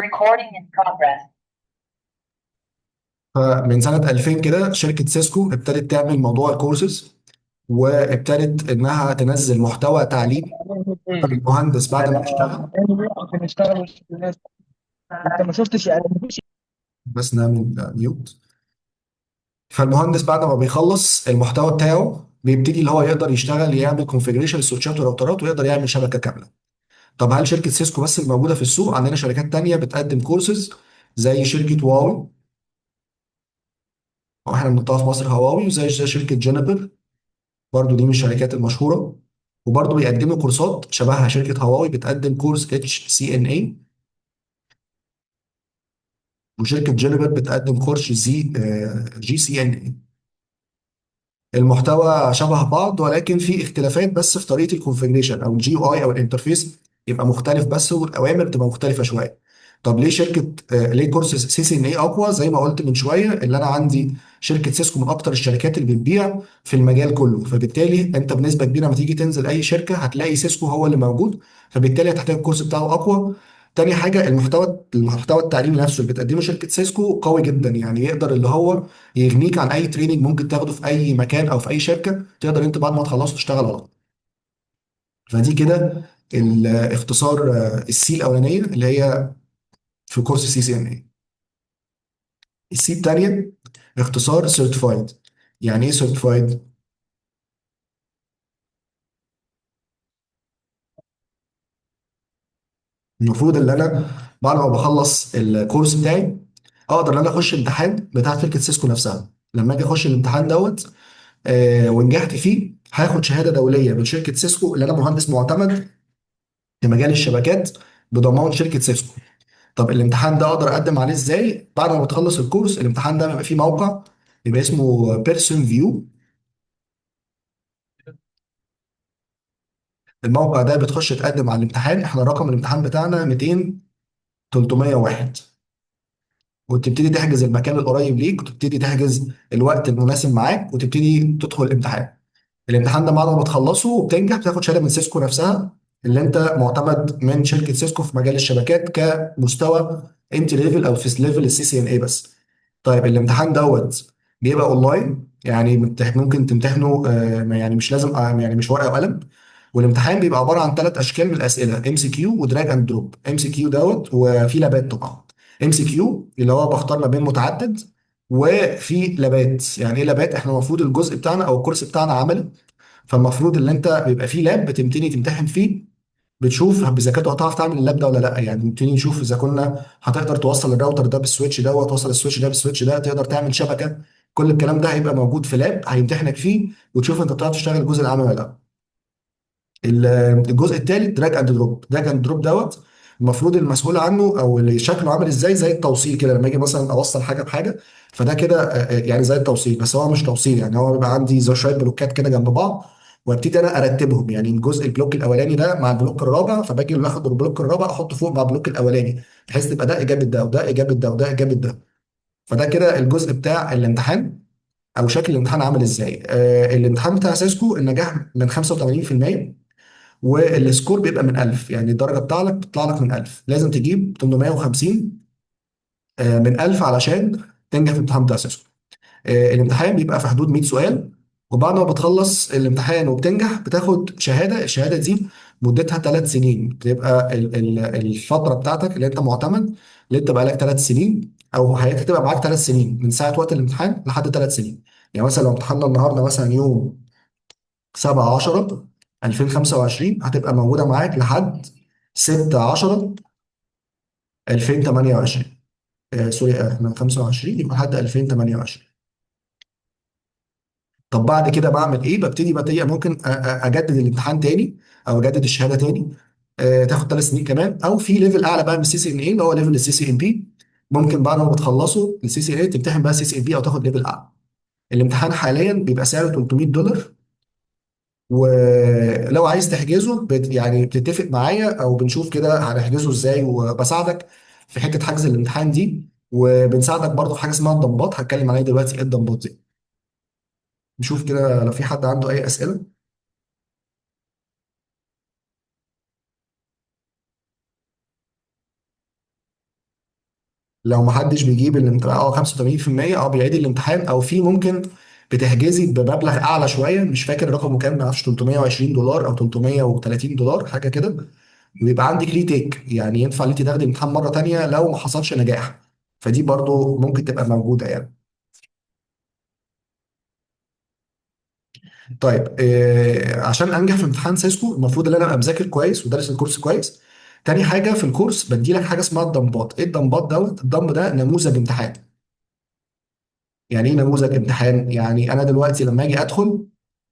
Recording in progress. فمن سنة 2000 كده شركة سيسكو ابتدت تعمل موضوع الكورسز، وابتدت انها تنزل محتوى تعليمي المهندس بعد ما يشتغل. عشان يشتغل وسط الناس. انت ما شفتش يعني، مفيش. بس نعمل mute. فالمهندس بعد ما بيخلص المحتوى بتاعه بيبتدي اللي هو يقدر يشتغل، يعمل configuration سويتشات وراوترات، ويقدر يعمل شبكة كاملة. طب هل شركة سيسكو بس اللي موجودة في السوق؟ عندنا شركات تانية بتقدم كورسز زي شركة هواوي، واحنا بنطلع في مصر هواوي، وزي شركة جونيبر، برضو دي من الشركات المشهورة، وبرضو بيقدموا كورسات شبهها. شركة هواوي بتقدم كورس اتش سي ان اي، وشركه جونيبر بتقدم كورس زي جي سي ان اي. المحتوى شبه بعض، ولكن في اختلافات بس في طريقه ال configuration او ال GUI او ال interface يبقى مختلف بس، والاوامر بتبقى مختلفة شوية. طب ليه شركة ليه كورس CCNA اقوى؟ زي ما قلت من شوية، اللي انا عندي شركة سيسكو من اكتر الشركات اللي بتبيع في المجال كله، فبالتالي انت بنسبة كبيرة لما تيجي تنزل اي شركة هتلاقي سيسكو هو اللي موجود، فبالتالي هتحتاج الكورس بتاعه اقوى. تاني حاجة، المحتوى التعليمي نفسه اللي بتقدمه شركة سيسكو قوي جدا، يعني يقدر اللي هو يغنيك عن اي training ممكن تاخده في اي مكان او في اي شركه، تقدر انت بعد ما تخلصه تشتغل على طول. فدي كده الاختصار، ال C الاولانية اللي هي في كورس سي سي ان اي. ال C الثانية اختصار certified. يعني ايه certified؟ المفروض ان انا بعد ما بخلص الكورس بتاعي اقدر ان انا اخش امتحان بتاع شركة سيسكو نفسها. لما اجي اخش الامتحان دوت ونجحت فيه، هاخد شهادة دولية من شركة سيسكو اللي انا مهندس معتمد في مجال الشبكات بضمان شركة سيسكو. طب الامتحان ده اقدر اقدم عليه ازاي؟ بعد ما بتخلص الكورس الامتحان ده بيبقى فيه موقع بيبقى اسمه بيرسون فيو. الموقع ده بتخش تقدم على الامتحان. احنا رقم الامتحان بتاعنا 200 301، وتبتدي تحجز المكان القريب ليك، وتبتدي تحجز الوقت المناسب معاك، وتبتدي تدخل الامتحان. الامتحان ده بعد ما بتخلصه وبتنجح بتاخد شهادة من سيسكو نفسها اللي انت معتمد من شركة سيسكو في مجال الشبكات كمستوى entry level او في level ال CCNA بس. طيب الامتحان دوت بيبقى اونلاين، يعني ممكن تمتحنه، يعني مش لازم، يعني مش ورقة وقلم. والامتحان بيبقى عبارة عن ثلاث اشكال من الاسئله: ام سي كيو ودراج اند دروب. ام سي كيو دوت وفي لابات طبعا. MCQ اللي هو بختار ما بين متعدد، وفي لابات. يعني ايه لابات؟ احنا المفروض الجزء بتاعنا او الكورس بتاعنا عملي، فالمفروض ان انت بيبقى فيه lab بتبتدي تمتحن فيه، بتشوف بذكاء هتعرف تعمل ال lab ده ولا لا. يعني نبتدي نشوف اذا كنا هتقدر توصل الراوتر ده بال switch ده، وتوصل ال switch ده بال switch ده، تقدر تعمل شبكة. كل الكلام ده هيبقى موجود في lab هيمتحنك فيه، وتشوف انت بتعرف تشتغل الجزء العملي ولا لا. الجزء الثالث drag and drop. drag and drop دوت المفروض المسؤول عنه او اللي شكله عامل ازاي زي التوصيل كده، لما اجي مثلا اوصل حاجة بحاجة، فده كده يعني زي التوصيل، بس هو مش توصيل. يعني هو بيبقى عندي زي شوية بلوكات كده جنب بعض، وابتدي انا ارتبهم. يعني الجزء ال block الاولاني ده مع ال block الرابع، فباجي اخد ال block الرابع احطه فوق مع ال block الاولاني، بحيث تبقى ده اجابه ده، وده اجابه ده، وده اجابه ده. فده كده الجزء بتاع الامتحان او شكل الامتحان عامل ازاي. الامتحان بتاع سيسكو النجاح من 85%، وال score بيبقى من 1000، يعني الدرجة بتاعتك بتطلع لك من 1000، لازم تجيب 850 من 1000 علشان تنجح في الامتحان بتاع سيسكو. الامتحان بيبقى في حدود 100 سؤال، وبعد ما بتخلص الامتحان وبتنجح بتاخد شهاده. الشهادة دي مدتها 3 سنين، بتبقى الفترة بتاعتك اللي انت معتمد، اللي انت بقالك 3 سنين، او هتبقى معاك 3 سنين من ساعة وقت الامتحان لحد 3 سنين. يعني مثلا لو امتحاننا النهارده مثلا يوم 7 10 2025، هتبقى موجودة معاك لحد 6 10 2028. Sorry، احنا 25 يبقى لحد 2028. طب بعد كده بعمل ايه؟ ببتدي ممكن اجدد الامتحان تاني، او اجدد الشهادة تاني، تاخد 3 سنين كمان، او في level اعلى بقى من السي سي ان اي اللي هو ليفل السي سي ان بي. ممكن بعد ما بتخلصه السي سي ان اي تمتحن بقى CCNP او تاخد level اعلى. الامتحان حاليا بيبقى سعره $300، ولو عايز تحجزه يعني بتتفق معايا او بنشوف كده هنحجزه ازاي، وبساعدك في حتة حجز الامتحان دي، وبنساعدك برضه في حاجة اسمها الضمبات، هتكلم عليها دلوقتي ايه الضمبات دي. نشوف كده لو في حد عنده اي اسئلة. لو ما حدش بيجيب الامتحان 85%، بيعيد الامتحان، او في ممكن بتحجزي بمبلغ اعلى شويه، مش فاكر رقمه كام، ما اعرفش 320 دولار او 330 دولار حاجة كده، ويبقى عندك retake، يعني ينفع ان انت تاخدي الامتحان مرة تانية لو ما حصلش نجاح. فدي برضو ممكن تبقى موجودة يعني. طيب، عشان انجح في امتحان سيسكو المفروض ان انا ابقى مذاكر كويس ودارس الكورس كويس. تاني حاجة في الكورس بدي لك حاجة اسمها ال dumpات. ايه ال dumpات دوت؟ ال dump ده نموذج امتحان. يعني ايه نموذج امتحان؟ يعني انا دلوقتي لما اجي ادخل،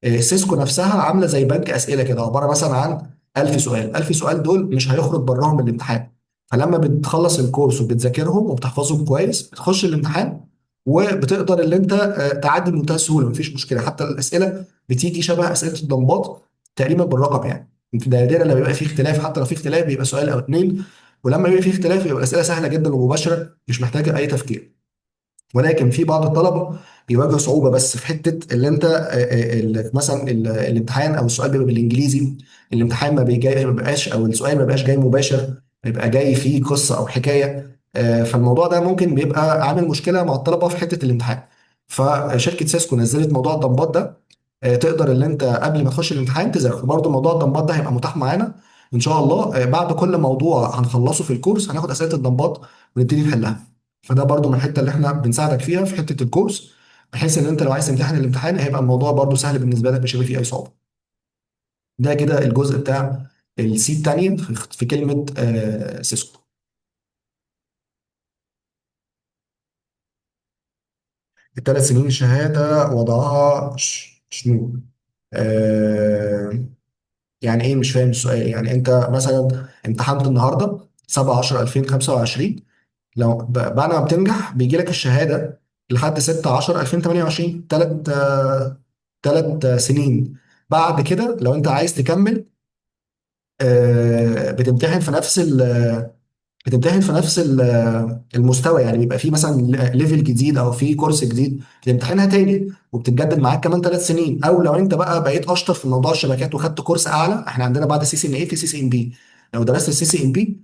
سيسكو نفسها عامله زي بنك اسئلة كده، عبارة مثلا عن 1000 سؤال. 1000 سؤال دول مش هيخرج براهم الامتحان. فلما بتخلص الكورس وبتذاكرهم وبتحفظهم كويس بتخش الامتحان، وبتقدر اللي انت تعدي بمنتهى السهوله، مفيش مشكله. حتى الاسئلة بتيجي شبه اسئلة ال dumpات تقريبا بالرقم يعني. نادرا لما بيبقى فيه اختلاف، حتى لو فيه اختلاف بيبقى سؤال او اتنين، ولما بيبقى فيه اختلاف بيبقى الاسئلة سهلة جدا ومباشره، مش محتاجه اي تفكير. ولكن في بعض الطلبة بيواجهوا صعوبة بس في حتة اللي انت مثلا الامتحان او السؤال بيبقى بالانجليزي. الامتحان ما بيجي، ما بيبقاش، او السؤال ما بيبقاش جاي مباشر، بيبقى جاي فيه قصة او حكايه. فالموضوع ده ممكن بيبقى عامل مشكلة مع الطلبة في حتة الامتحان. فشركه سيسكو نزلت موضوع ال dumpات ده، تقدر اللي انت قبل ما تخش الامتحان تذاكر. برضه موضوع ال dumpات ده هيبقى متاح معانا ان شاء الله، بعد كل موضوع هنخلصه في الكورس هناخد اسئلة ال dumpات ونبتدي نحلها. فده برضو من الحتة اللي احنا بنساعدك فيها في حتة الكورس، بحيث ان انت لو عايز تمتحن الامتحان هيبقى الموضوع برضو سهل بالنسبة لك، مش هيبقى فيه اي صعوبة. ده كده الجزء بتاع ال C الثانية في كلمة سيسكو. الثلاث سنين شهادة وضعها شنو؟ آه يعني ايه؟ مش فاهم السؤال. يعني انت مثلا امتحنت النهارده 7 10 2025، لو بعد ما بتنجح بيجي لك الشهادة لحد 6 10 2028، ثلاث سنين. بعد كده لو انت عايز تكمل، بتمتحن في نفس بتمتحن في نفس المستوى، يعني بيبقى في مثلا level جديد او في كورس جديد بتمتحنها تاني وبتتجدد معاك كمان 3 سنين. او لو انت بقى بقيت اشطر في موضوع الشبكات وخدت كورس اعلى، احنا عندنا بعد سي سي ان اي في سي سي ان بي، لو درست السي سي ان بي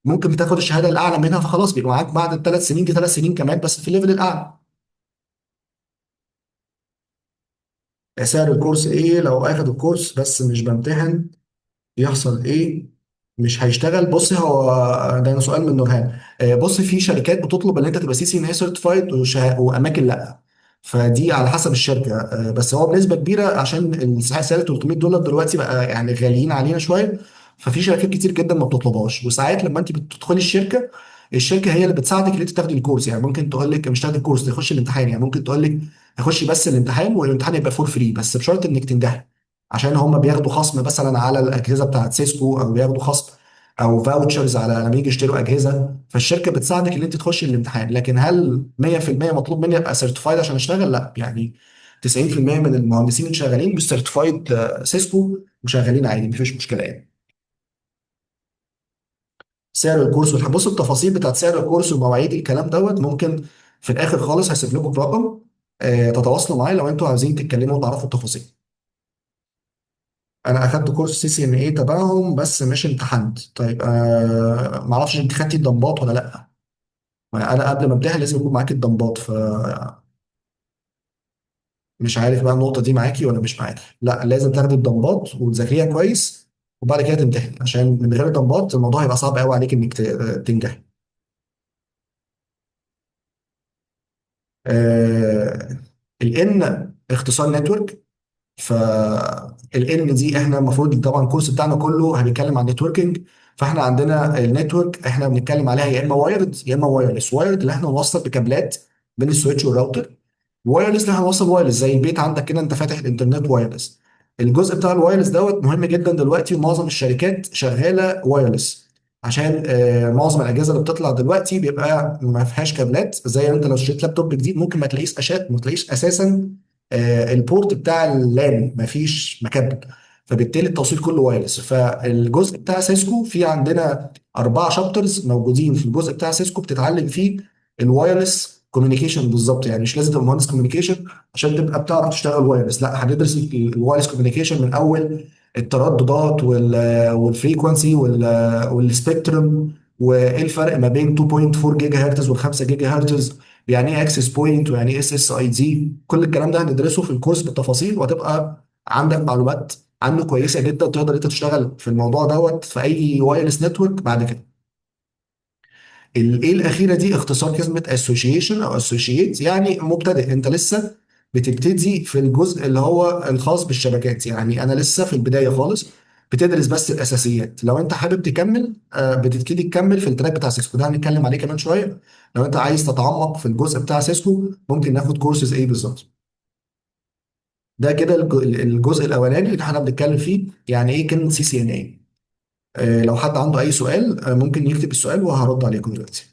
ممكن بتاخد الشهادة الاعلى منها، فخلاص بيبقى معاك بعد الثلاث سنين دي 3 سنين كمان بس في ال level الاعلى. سعر الكورس ايه؟ لو اخد الكورس بس مش بمتحن يحصل ايه؟ مش هيشتغل. بص، هو ده سؤال من نورهان. بص، في شركات بتطلب ان انت تبقى CCNA certified، واماكن لا. فدي على حسب الشركه. بس هو بنسبة كبيرة عشان السعر 300 دولار دلوقتي بقى يعني غاليين علينا شويه، ففي شركات كتير جدا ما بتطلبهاش. وساعات لما انت بتدخلي الشركه، الشركة هي اللي بتساعدك ان انت تاخدي الكورس. يعني ممكن تقول لك مش تاخدي الكورس، تخش الامتحان. يعني ممكن تقول لك اخشي بس الامتحان، والامتحان يبقى for free، بس بشرط انك تنجحي، عشان هم بياخدوا خصم مثلا على الاجهزة بتاعت سيسكو، او بياخدوا خصم او vouchers على لما يجي يشتروا اجهزه. فالشركه بتساعدك ان انت تخش الامتحان. لكن هل 100% مطلوب مني ابقى certified عشان اشتغل؟ لا، يعني 90% من المهندسين اللي شغالين مش certified سيسكو وشغالين عادي، مفيش مشكلة يعني. سعر الكورس، بص التفاصيل بتاعت سعر الكورس ومواعيد الكلام دوت ممكن في الاخر خالص هسيب لكم رقم، تتواصلوا معايا لو انتوا عاوزين تتكلموا وتعرفوا التفاصيل. انا اخدت كورس CCNA تبعهم بس مش امتحنت. طيب، ما اعرفش انت خدتي ال dumpات ولا لا. ما انا قبل ما امتحن لازم يكون معاكي ال dumpات، فمش عارف بقى النقطة دي معاكي ولا مش معاكي. لا، لازم تاخدي ال dumpات وتذاكريها كويس وبعد كده تمتحن، عشان من غير dumpات الموضوع هيبقى صعب قوي عليك انك تنجحي. آه ال N اختصار network. فال N دي احنا المفروض طبعا الكورس بتاعنا كله هنتكلم عن networking. فاحنا عندنا ال network احنا بنتكلم عليها يا اما wired يا اما wireless. wired اللي احنا نوصل بكابلات بين السويتش والراوتر، wireless اللي احنا نوصل wireless زي البيت عندك كده انت فاتح الانترنت wireless. الجزء بتاع ال wireless دوت مهم جدا دلوقتي، ومعظم الشركات شغالة wireless عشان معظم الاجهزة اللي بتطلع دلوقتي بيبقى ما فيهاش كابلات. زي انت لو اشتريت لابتوب جديد ممكن ما تلاقيش ما تلاقيش اساسا ال port بتاع ال LAN، ما فيش مكابل، فبالتالي التوصيل كله wireless. فالجزء بتاع سيسكو في عندنا 4 chapters موجودين في الجزء بتاع سيسكو بتتعلم فيه ال wireless communication بالظبط. يعني مش لازم تبقى مهندس communication عشان تبقى بتعرف تشتغل wireless، لا، هندرس ال wireless communication من اول الترددات وال frequency وال spectrum وايه الفرق ما بين 2.4 جيجا هرتز وال 5 جيجا هرتز، يعني ايه access point، ويعني ايه اس اس اي دي. كل الكلام ده هندرسه في الكورس بالتفاصيل، وهتبقى عندك معلومات عنه كويسة جدا، تقدر انت تشتغل في الموضوع دوت في اي wireless network بعد كده. ال A الاخيرة دي اختصار كلمة association او associate، يعني مبتدئ، انت لسه بتبتدي في الجزء اللي هو الخاص بالشبكات، يعني انا لسه في البداية خالص، بتدرس بس الاساسيات. لو انت حابب تكمل بتبتدي تكمل في ال track بتاع سيسكو، ده هنتكلم عليه كمان شويه. لو انت عايز تتعمق في الجزء بتاع سيسكو ممكن ناخد كورسز ايه بالظبط. ده كده الجزء الاولاني اللي احنا بنتكلم فيه، يعني ايه كلمة CCNA. لو حد عنده اي سؤال ممكن يكتب السؤال وهرد عليكم دلوقتي.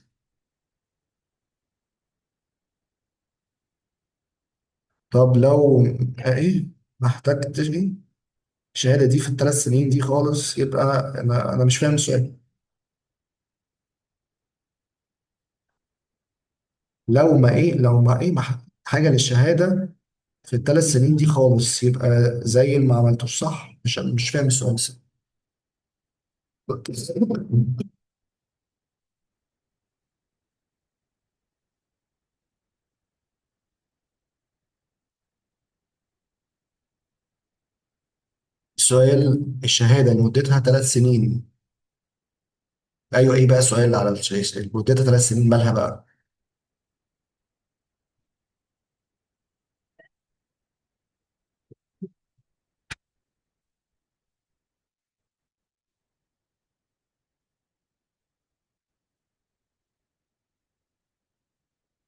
طب لو ايه ما احتجتش دي الشهادة دي في ال 3 سنين دي خالص، يبقى انا مش فاهم السؤال. لو ما ايه، لو ما ايه ما حاجة للشهادة في ال 3 سنين دي خالص، يبقى زي اللي ما عملتوش صح؟ مش فاهم السؤال. السؤال الشهادة اللي مدتها 3 سنين. ايوه، ايه بقى السؤال على الشهادة مدتها 3 سنين مالها بقى؟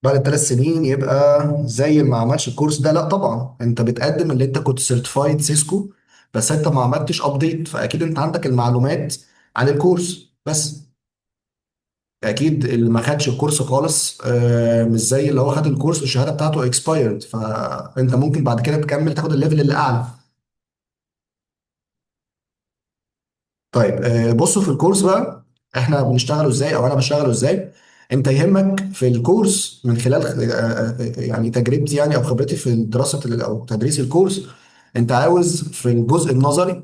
بعد ال 3 سنين يبقى زي ما عملش الكورس ده؟ لا طبعا، انت بتقدم اللي انت كنت certified سيسكو، بس انت ما عملتش update، فاكيد انت عندك المعلومات عن الكورس بس. اكيد اللي ما خدش الكورس خالص مش زي اللي هو خد الكورس والشهادة بتاعته expired، فانت ممكن بعد كده تكمل تاخد ال level اللي اعلى. طيب بصوا في الكورس بقى احنا بنشتغله ازاي، او انا بشتغله ازاي. انت يهمك في الكورس من خلال يعني تجربتي، يعني او خبرتي في دراسة او تدريس الكورس. انت عاوز في الجزء النظري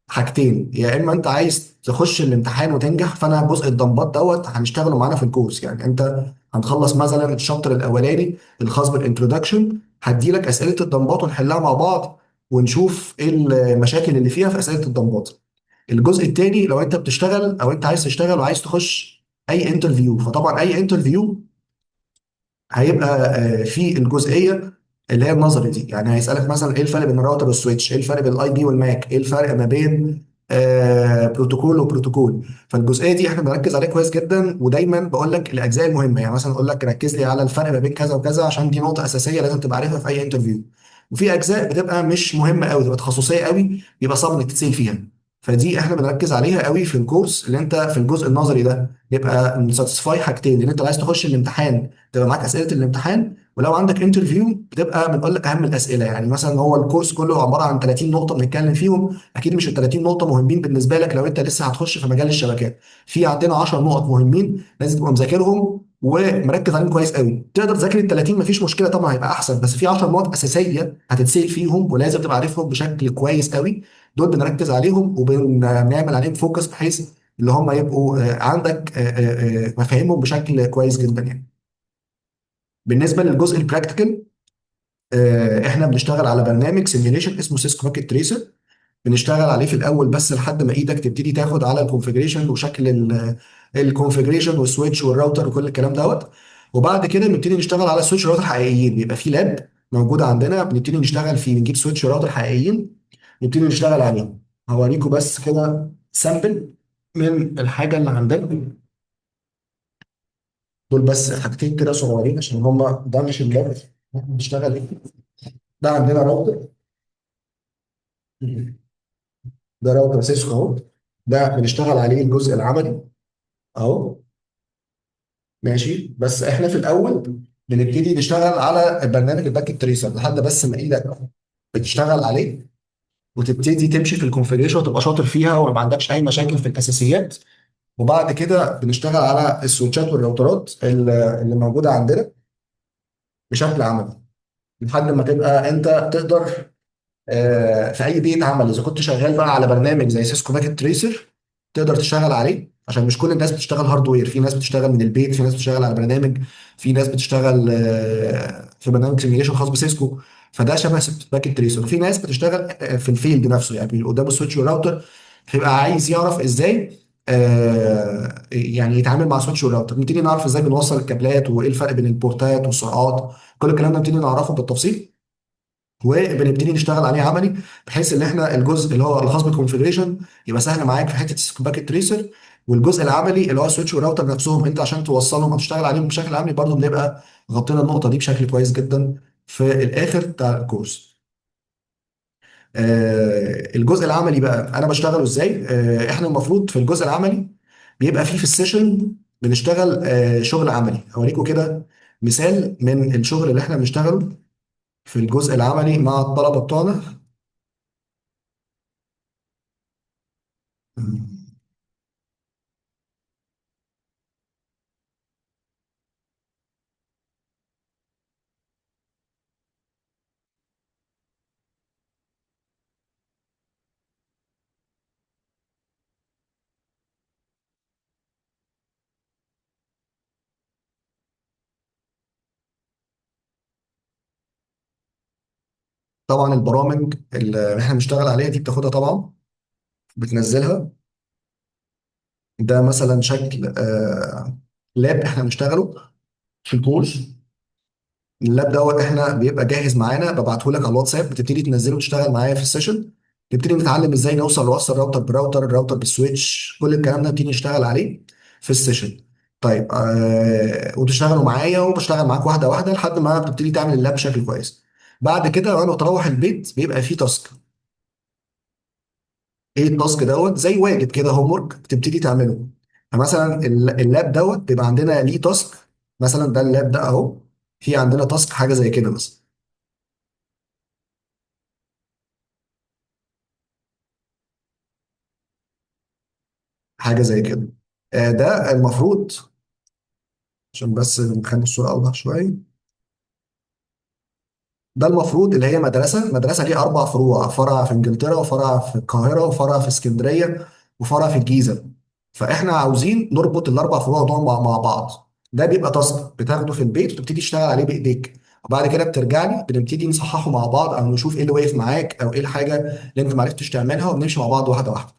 حاجتين، يا اما انت عايز تخش الامتحان وتنجح، فانا جزء ال dumpات دوت هنشتغله معانا في الكورس. يعني انت هنخلص مثلا ال chapter الاولاني الخاص بال introduction، هديلك اسئلة ال dumpات ونحلها مع بعض، ونشوف ايه المشاكل اللي فيها في اسئلة ال dumpات. الجزء الثاني لو انت بتشتغل او انت عايز تشتغل وعايز تخش اي interview، فطبعا اي interview هيبقى في الجزئية اللي هي النظري دي. يعني هيسالك مثلا ايه الفرق بين الراوتر والسويتش، ايه الفرق بين ال IP وال MAC، ايه الفرق ما بين بروتوكول وبروتوكول. فالجزئيه دي احنا بنركز عليها كويس جدا، ودايما بقول لك الاجزاء المهمة، يعني مثلا اقول لك ركز لي على الفرق ما بين كذا وكذا عشان دي نقطة اساسية لازم تبقى عارفها في اي interview. وفي اجزاء بتبقى مش مهمة قوي، تبقى تخصصية قوي، بيبقى صعب انك تتسال فيها. فدي احنا بنركز عليها قوي في الكورس، اللي انت في الجزء النظري ده يبقى satisfy حاجتين، ان انت عايز تخش الامتحان تبقى معاك اسئلة الامتحان، ولو عندك interview بتبقى بنقول لك اهم الاسئلة. يعني مثلا هو الكورس كله عبارة عن 30 نقطة بنتكلم فيهم، اكيد مش ال 30 نقطة مهمين بالنسبة لك لو انت لسه هتخش في مجال الشبكات. في عندنا 10 نقط مهمين لازم تبقى مذاكرهم ومركز عليهم كويس قوي. تقدر تذاكر ال 30 مفيش مشكلة طبعا، هيبقى احسن، بس في 10 نقط اساسية هتتسال فيهم ولازم تبقى عارفهم بشكل كويس قوي. دول بنركز عليهم وبنعمل عليهم focus، بحيث اللي هم يبقوا عندك مفاهيمهم بشكل كويس جدا. يعني بالنسبة للجزء ال practical، احنا بنشتغل على برنامج simulation اسمه سيسكو باكيت تريسر. بنشتغل عليه في الاول بس لحد ما ايدك تبتدي تاخد على ال configuration وشكل ال configuration وال switch وال router وكل الكلام دوت. وبعد كده بنبتدي نشتغل على switch router حقيقيين، بيبقى في lab موجود عندنا بنبتدي نشتغل فيه، بنجيب switch router حقيقيين نبتدي نشتغل عليهم. هوريكم بس كده sample من الحاجة اللي عندنا. دول بس حاجتين كده صغيرين عشان هما ده مش ال lab احنا بنشتغل ايه. ده عندنا راوتر، ده راوتر سيسكو اهو، ده بنشتغل عليه الجزء العملي اهو. ماشي، بس احنا في الاول بنبتدي نشتغل على برنامج ال Packet Tracer لحد بس ما ايدك بتشتغل عليه وتبتدي تمشي في ال configuration وتبقى شاطر فيها وما عندكش اي مشاكل في الاساسيات. وبعد كده بنشتغل على ال switchات وال routerات اللي موجودة عندنا بشكل عملي، لحد ما تبقى انت تقدر في اي بيئة عمل اذا كنت شغال بقى على برنامج زي سيسكو Packet Tracer تقدر تشتغل عليه. عشان مش كل الناس بتشتغل hardware، في ناس بتشتغل من البيت، في ناس بتشتغل على برنامج، في ناس بتشتغل في برنامج simulation خاص بسيسكو، فده شبه Packet Tracer. وفي ناس بتشتغل في ال field نفسه، يعني قدام ال switch وال router، فيبقى عايز يعرف ازاي يعني يتعامل مع switch وال router. نبتدي نعرف ازاي بنوصل الكابلات، وايه الفرق بين البورتات والسرعات، كل الكلام ده نبتدي نعرفه بالتفصيل، وبنبتدي نشتغل عليه عملي، بحيث ان احنا الجزء اللي هو الخاص بال configuration يبقى سهل معاك في حتة Packet Tracer، والجزء العملي اللي هو switch وال router نفسهم انت عشان توصلهم او تشتغل عليهم بشكل عملي برضه بنبقى غطينا النقطة دي بشكل كويس جدا في الاخر بتاع الكورس. الجزء العملي بقى انا بشتغله ازاي؟ احنا المفروض في الجزء العملي بيبقى فيه في ال session بنشتغل شغل عملي. هوريكم كده مثال من الشغل اللي احنا بنشتغله في الجزء العملي مع الطلبة بتوعنا. طبعا البرامج اللي احنا بنشتغل عليها دي بتاخدها طبعا بتنزلها. ده مثلا شكل lab احنا بنشتغله في الكورس. ال lab دوت احنا بيبقى جاهز معانا، ببعته لك على الواتساب، بتبتدي تنزله وتشتغل معايا في ال session. نبتدي نتعلم ازاي نوصل نوصل راوتر براوتر، الراوتر بالسويتش، كل الكلام ده نبتدي نشتغل عليه في ال session. طيب وتشتغلوا معايا وبشتغل معاك واحدة واحدة لحد ما بتبتدي تعمل ال lab بشكل كويس. بعد كده وانا بتروح البيت بيبقى فيه task. ايه ال task دوت؟ زي واجب كده، homework بتبتدي تعمله. فمثلا ال lab دوت بيبقى عندنا ليه task، مثلا ده ال lab ده اهو، في عندنا task حاجة زي كده مثلا، حاجة زي كده. ده المفروض، عشان بس نخلي الصورة اوضح شوية، ده المفروض اللي هي مدرسه ليها 4 فروع، فرع في انجلترا وفرع في القاهرة وفرع في اسكندرية وفرع في الجيزة. فاحنا عاوزين نربط الاربع فروع دول مع بعض. ده بيبقى task بتاخده في البيت وتبتدي تشتغل عليه بايديك، وبعد كده بترجع لي بنبتدي نصححه مع بعض، او نشوف ايه اللي واقف معاك، او ايه الحاجة اللي انت ما عرفتش تعملها، وبنمشي مع بعض واحدة واحدة.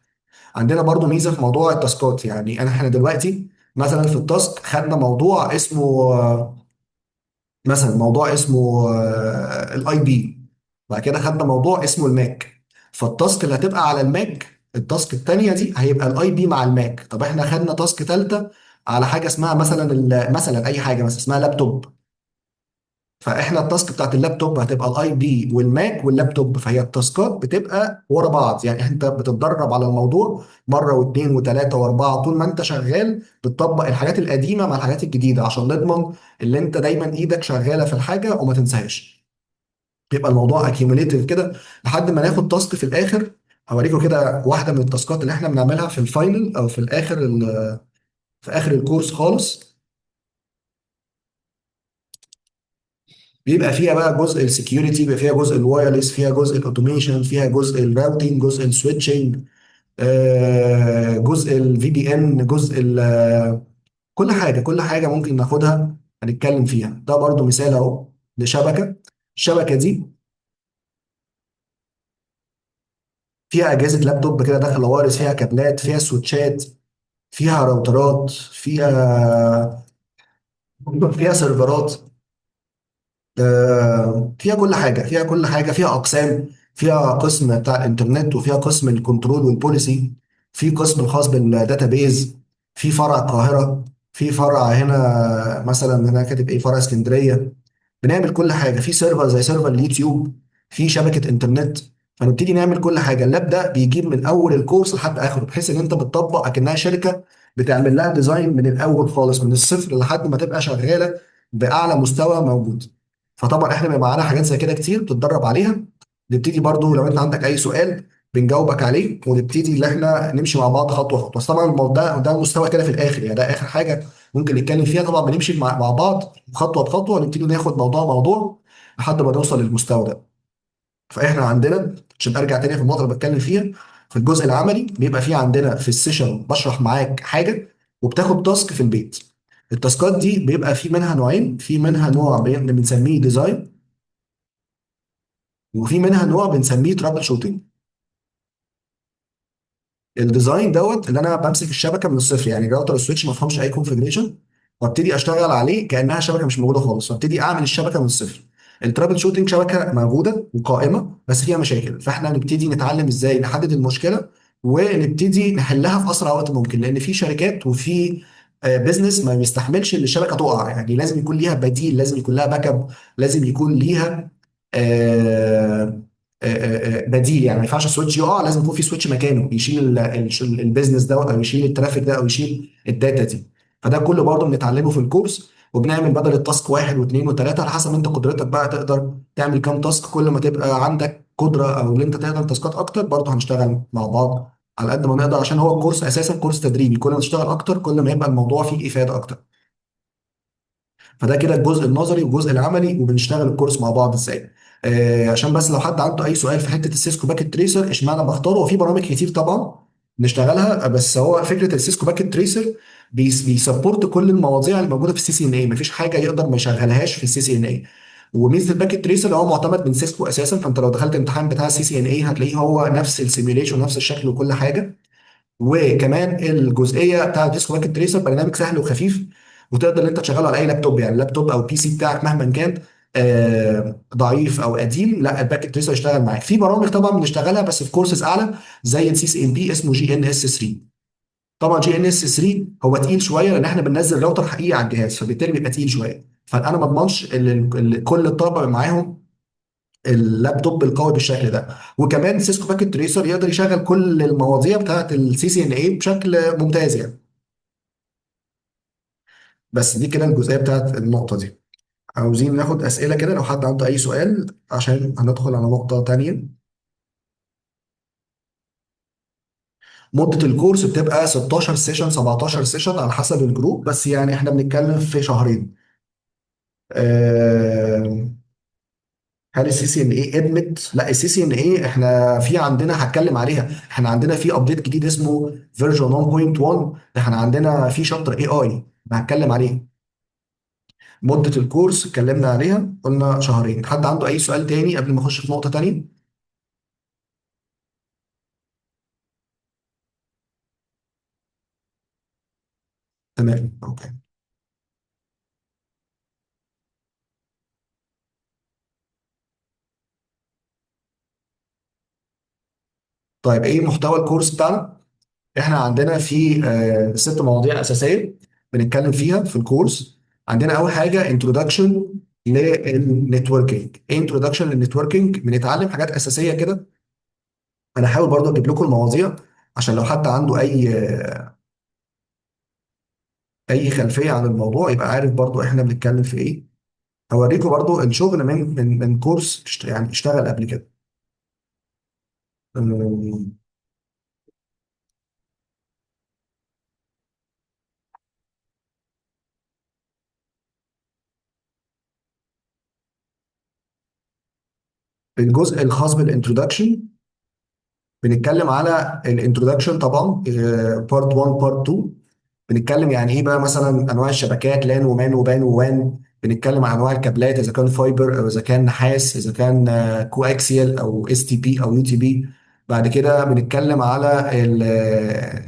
عندنا برضو ميزة في موضوع التاسكات، يعني احنا دلوقتي مثلا في ال task خدنا موضوع اسمه، مثلا موضوع اسمه ال IP، بعد كده خدنا موضوع اسمه الماك. فال task اللي هتبقى على الماك، ال task التانية دي هيبقى ال IP مع الماك. طب احنا خدنا task تالتة على حاجة اسمها مثلا مثلا اي حاجة مثلا اسمها لابتوب، فاحنا ال task بتاعت اللابتوب هتبقى الاي بي والماك واللابتوب. فهي التاسكات بتبقى ورا بعض، يعني انت بتتدرب على الموضوع مرة واثنين وثلاثة واربعة، طول ما انت شغال بتطبق الحاجات القديمة مع الحاجات الجديدة عشان نضمن اللي انت دايما ايدك شغالة في الحاجة وما تنساهاش. بيبقى الموضوع accumulative كده لحد ما ناخد task في الاخر. هوريكم كده واحدة من التاسكات اللي احنا بنعملها في ال final او في الاخر في اخر الكورس خالص. بيبقى فيها بقى جزء ال security، بيبقى فيها جزء ال wireless، فيها جزء ال automation، فيها جزء ال routing، جزء ال switching، جزء الفي بي ان، جزء كل حاجة، كل حاجة ممكن ناخدها هنتكلم فيها. ده برضو مثال اهو لشبكه. الشبكة دي فيها اجهزة لابتوب كده داخله wireless، فيها كابلات، فيها سويتشات، فيها راوترات، فيها سيرفرات، فيها كل حاجة، فيها كل حاجة، فيها اقسام، فيها قسم بتاع الانترنت، وفيها قسم ال control وال policy، في قسم الخاص بال database، في فرع القاهرة، في فرع هنا مثلا، هنا كاتب ايه، فرع اسكندريه. بنعمل كل حاجة، في server زي server اليوتيوب، في شبكة انترنت. فنبتدي نعمل كل حاجة. ال lab ده بيجيب من اول الكورس لحد اخره، بحيث ان انت بتطبق اكنها شركة بتعمل لها design من الاول خالص، من الصفر لحد ما تبقى شغالة باعلى مستوى موجود. فطبعا احنا بيبقى معانا حاجات زي كده كتير بتتدرب عليها. نبتدي برضو لو انت عندك اي سؤال بنجاوبك عليه، ونبتدي ان احنا نمشي مع بعض خطوة خطوة. بس طبعا الموضوع ده مستوى كده في الاخر، يعني ده اخر حاجة ممكن نتكلم فيها. طبعا بنمشي مع بعض خطوة بخطوة، ونبتدي ناخد موضوع موضوع لحد ما نوصل للمستوى ده. فاحنا عندنا، عشان ارجع تاني في النقطة اللي بتكلم فيها، في الجزء العملي بيبقى في عندنا في ال session بشرح معاك حاجة وبتاخد task في البيت. ال task ات دي بيبقى في منها نوعين، في منها نوع بنسميه design، وفي منها نوع بنسميه troubleshooting. ال design دوت اللي انا بمسك الشبكة من الصفر، يعني ال router ال switch ما فيهمش اي configuration، وابتدي اشتغل عليه كانها شبكة مش موجودة خالص، وابتدي اعمل الشبكة من الصفر. ال troubleshooting شبكة موجودة وقائمة بس فيها مشاكل، فاحنا نبتدي نتعلم ازاي نحدد المشكلة ونبتدي نحلها في اسرع وقت ممكن، لان في شركات وفي business ما بيستحملش ان الشبكة تقع، يعني لازم يكون ليها بديل، لازم يكون لها backup، لازم يكون ليها آه، بديل. يعني ما ينفعش switch يقع، لازم يكون في switch مكانه يشيل ال business دوت، او يشيل ال traffic ده، او يشيل ال data دي. فده كله برضه بنتعلمه في الكورس، وبنعمل بدل ال task واحد واثنين وثلاثة على حسب انت قدرتك بقى تقدر تعمل كام task. كل ما تبقى عندك قدره او ان انت تقدر task ات اكتر برضه هنشتغل مع بعض على قد ما نقدر، عشان هو الكورس اساسا كورس تدريبي، كل ما تشتغل اكتر كل ما يبقى الموضوع فيه افاده اكتر. فده كده الجزء النظري والجزء العملي، وبنشتغل الكورس مع بعض ازاي. عشان بس لو حد عنده اي سؤال في حتة ال Cisco Packet Tracer اشمعنى بختاره، وفي برامج كتير طبعا نشتغلها، بس هو فكرة ال Cisco Packet Tracer بي support كل المواضيع اللي موجودة في السي سي ان اي، مفيش حاجة يقدر ما يشغلهاش في السي سي ان اي. وميزه ال Packet Tracer هو معتمد من Cisco اساسا، فانت لو دخلت امتحان بتاع ال CCNA هتلاقيه هو نفس ال simulation ونفس الشكل وكل حاجة. وكمان الجزئية بتاع Cisco Packet Tracer برنامج سهل وخفيف، وتقدر ان انت تشغله على اي لابتوب، يعني لابتوب او PC بتاعك مهما كان ضعيف او قديم، لا ال Packet Tracer يشتغل معاك. في برامج طبعا بنشتغلها بس في كورسز اعلى زي ال CCNP اسمه GNS 3. طبعا GNS 3 هو تقيل شوية لان احنا بننزل راوتر حقيقي على الجهاز، فبالتالي بيبقى تقيل شويه، فانا ما اضمنش كل الطلبة معاهم اللابتوب القوي بالشكل ده. وكمان Cisco Packet Tracer يقدر يشغل كل المواضيع بتاعت ال CCNA بشكل ممتاز يعني. بس دي كده الجزئية بتاعت النقطة دي. عاوزين ناخد اسئلة كده لو حد عنده اي سؤال عشان هندخل على نقطة تانية. مده الكورس بتبقى 16 session 17 session على حسب ال group، بس يعني احنا بنتكلم في شهرين. هل ال CCNA ادمت؟ لا، ال CCNA احنا في عندنا هتكلم عليها، احنا عندنا في update جديد اسمه version 1.1، ده احنا عندنا في chapter AI هتكلم عليه. مدة الكورس اتكلمنا عليها قلنا شهرين. حد عنده اي سؤال تاني قبل ما اخش في نقطة تانية؟ تمام، okay. طيب ايه محتوى الكورس بتاعنا؟ احنا عندنا في 6 مواضيع اساسية بنتكلم فيها في الكورس. عندنا اول حاجة introduction لل networking. ايه introduction لل networking؟ بنتعلم حاجات اساسية كده. انا هحاول برضه اجيب لكم المواضيع عشان لو حد عنده اي خلفية عن الموضوع يبقى عارف برضه احنا بنتكلم في ايه. هوريكم برضه الشغل من كورس يعني اشتغل قبل كده. الجزء الخاص بال introduction بنتكلم على ال introduction طبعا، part 1 part 2. بنتكلم يعني ايه بقى مثلا انواع الشبكات، لان ومان وبان ووان. بنتكلم عن انواع الكابلات اذا كان fiber او اذا كان نحاس، اذا كان coaxial او STP او UTP. بعد كده بنتكلم على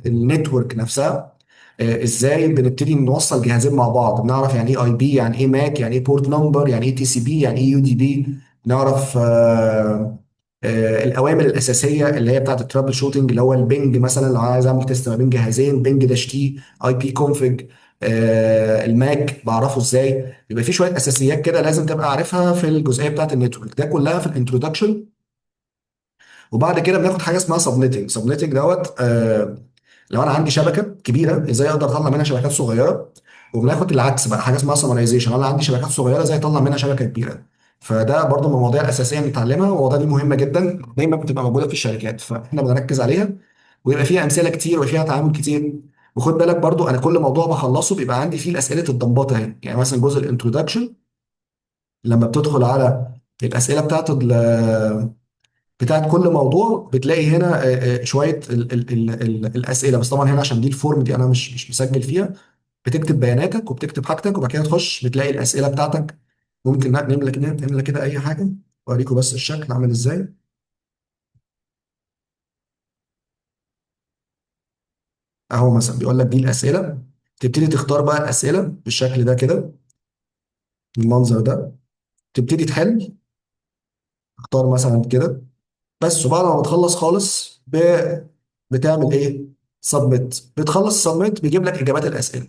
ال network نفسها، ازاي بنبتدي نوصل جهازين مع بعض، بنعرف يعني ايه IP، يعني ايه MAC، يعني ايه port number، يعني ايه TCP، يعني ايه UDP. نعرف الاوامر الاساسية اللي هي بتاعت ال troubleshooting، اللي هو ال ping مثلا لو انا عايز اعمل test ما بين جهازين، ping dash t، IP config، ال MAC بعرفه ازاي. يبقى في شوية اساسيات كده لازم تبقى عارفها في الجزئية بتاعت ال network، ده كلها في ال introduction. وبعد كده بناخد حاجة اسمها subnetting. subnetting دوت لو انا عندي شبكة كبيرة ازاي اقدر اطلع منها شبكات صغيرة. وبناخد العكس بقى حاجة اسمها summarization، انا عندي شبكات صغيرة ازاي اطلع منها شبكة كبيرة. فده برضو من المواضيع الاساسية اللي بنتعلمها، والمواضيع دي مهمة جدا دايما بتبقى موجودة في الشركات، فاحنا بنركز عليها. ويبقى فيها امثلة كتير وفيها تعامل كتير. وخد بالك برضو انا كل موضوع بخلصه بيبقى عندي فيه الاسئلة الضمبطه اهي، يعني مثلا جزء ال introduction لما بتدخل على الاسئلة بتاعت بتاعت كل موضوع. بتلاقي هنا شوية ال ال ال ال الاسئله، بس طبعا هنا عشان دي ال form دي انا مش مسجل فيها. بتكتب بياناتك وبتكتب حاجتك، وبعد كده تخش بتلاقي الاسئلة بتاعتك. ممكن نملى كده، نملى كده اي حاجه، اوريكم بس الشكل عامل ازاي. اهو مثلا بيقول لك دي الاسئله، تبتدي تختار بقى الاسئلة بالشكل ده كده، المنظر ده، تبتدي تحل. اختار مثلا كده بس. وبعد ما بتخلص خالص بتعمل ايه؟ submit. بتخلص submit بيجيب لك اجابات الاسئله.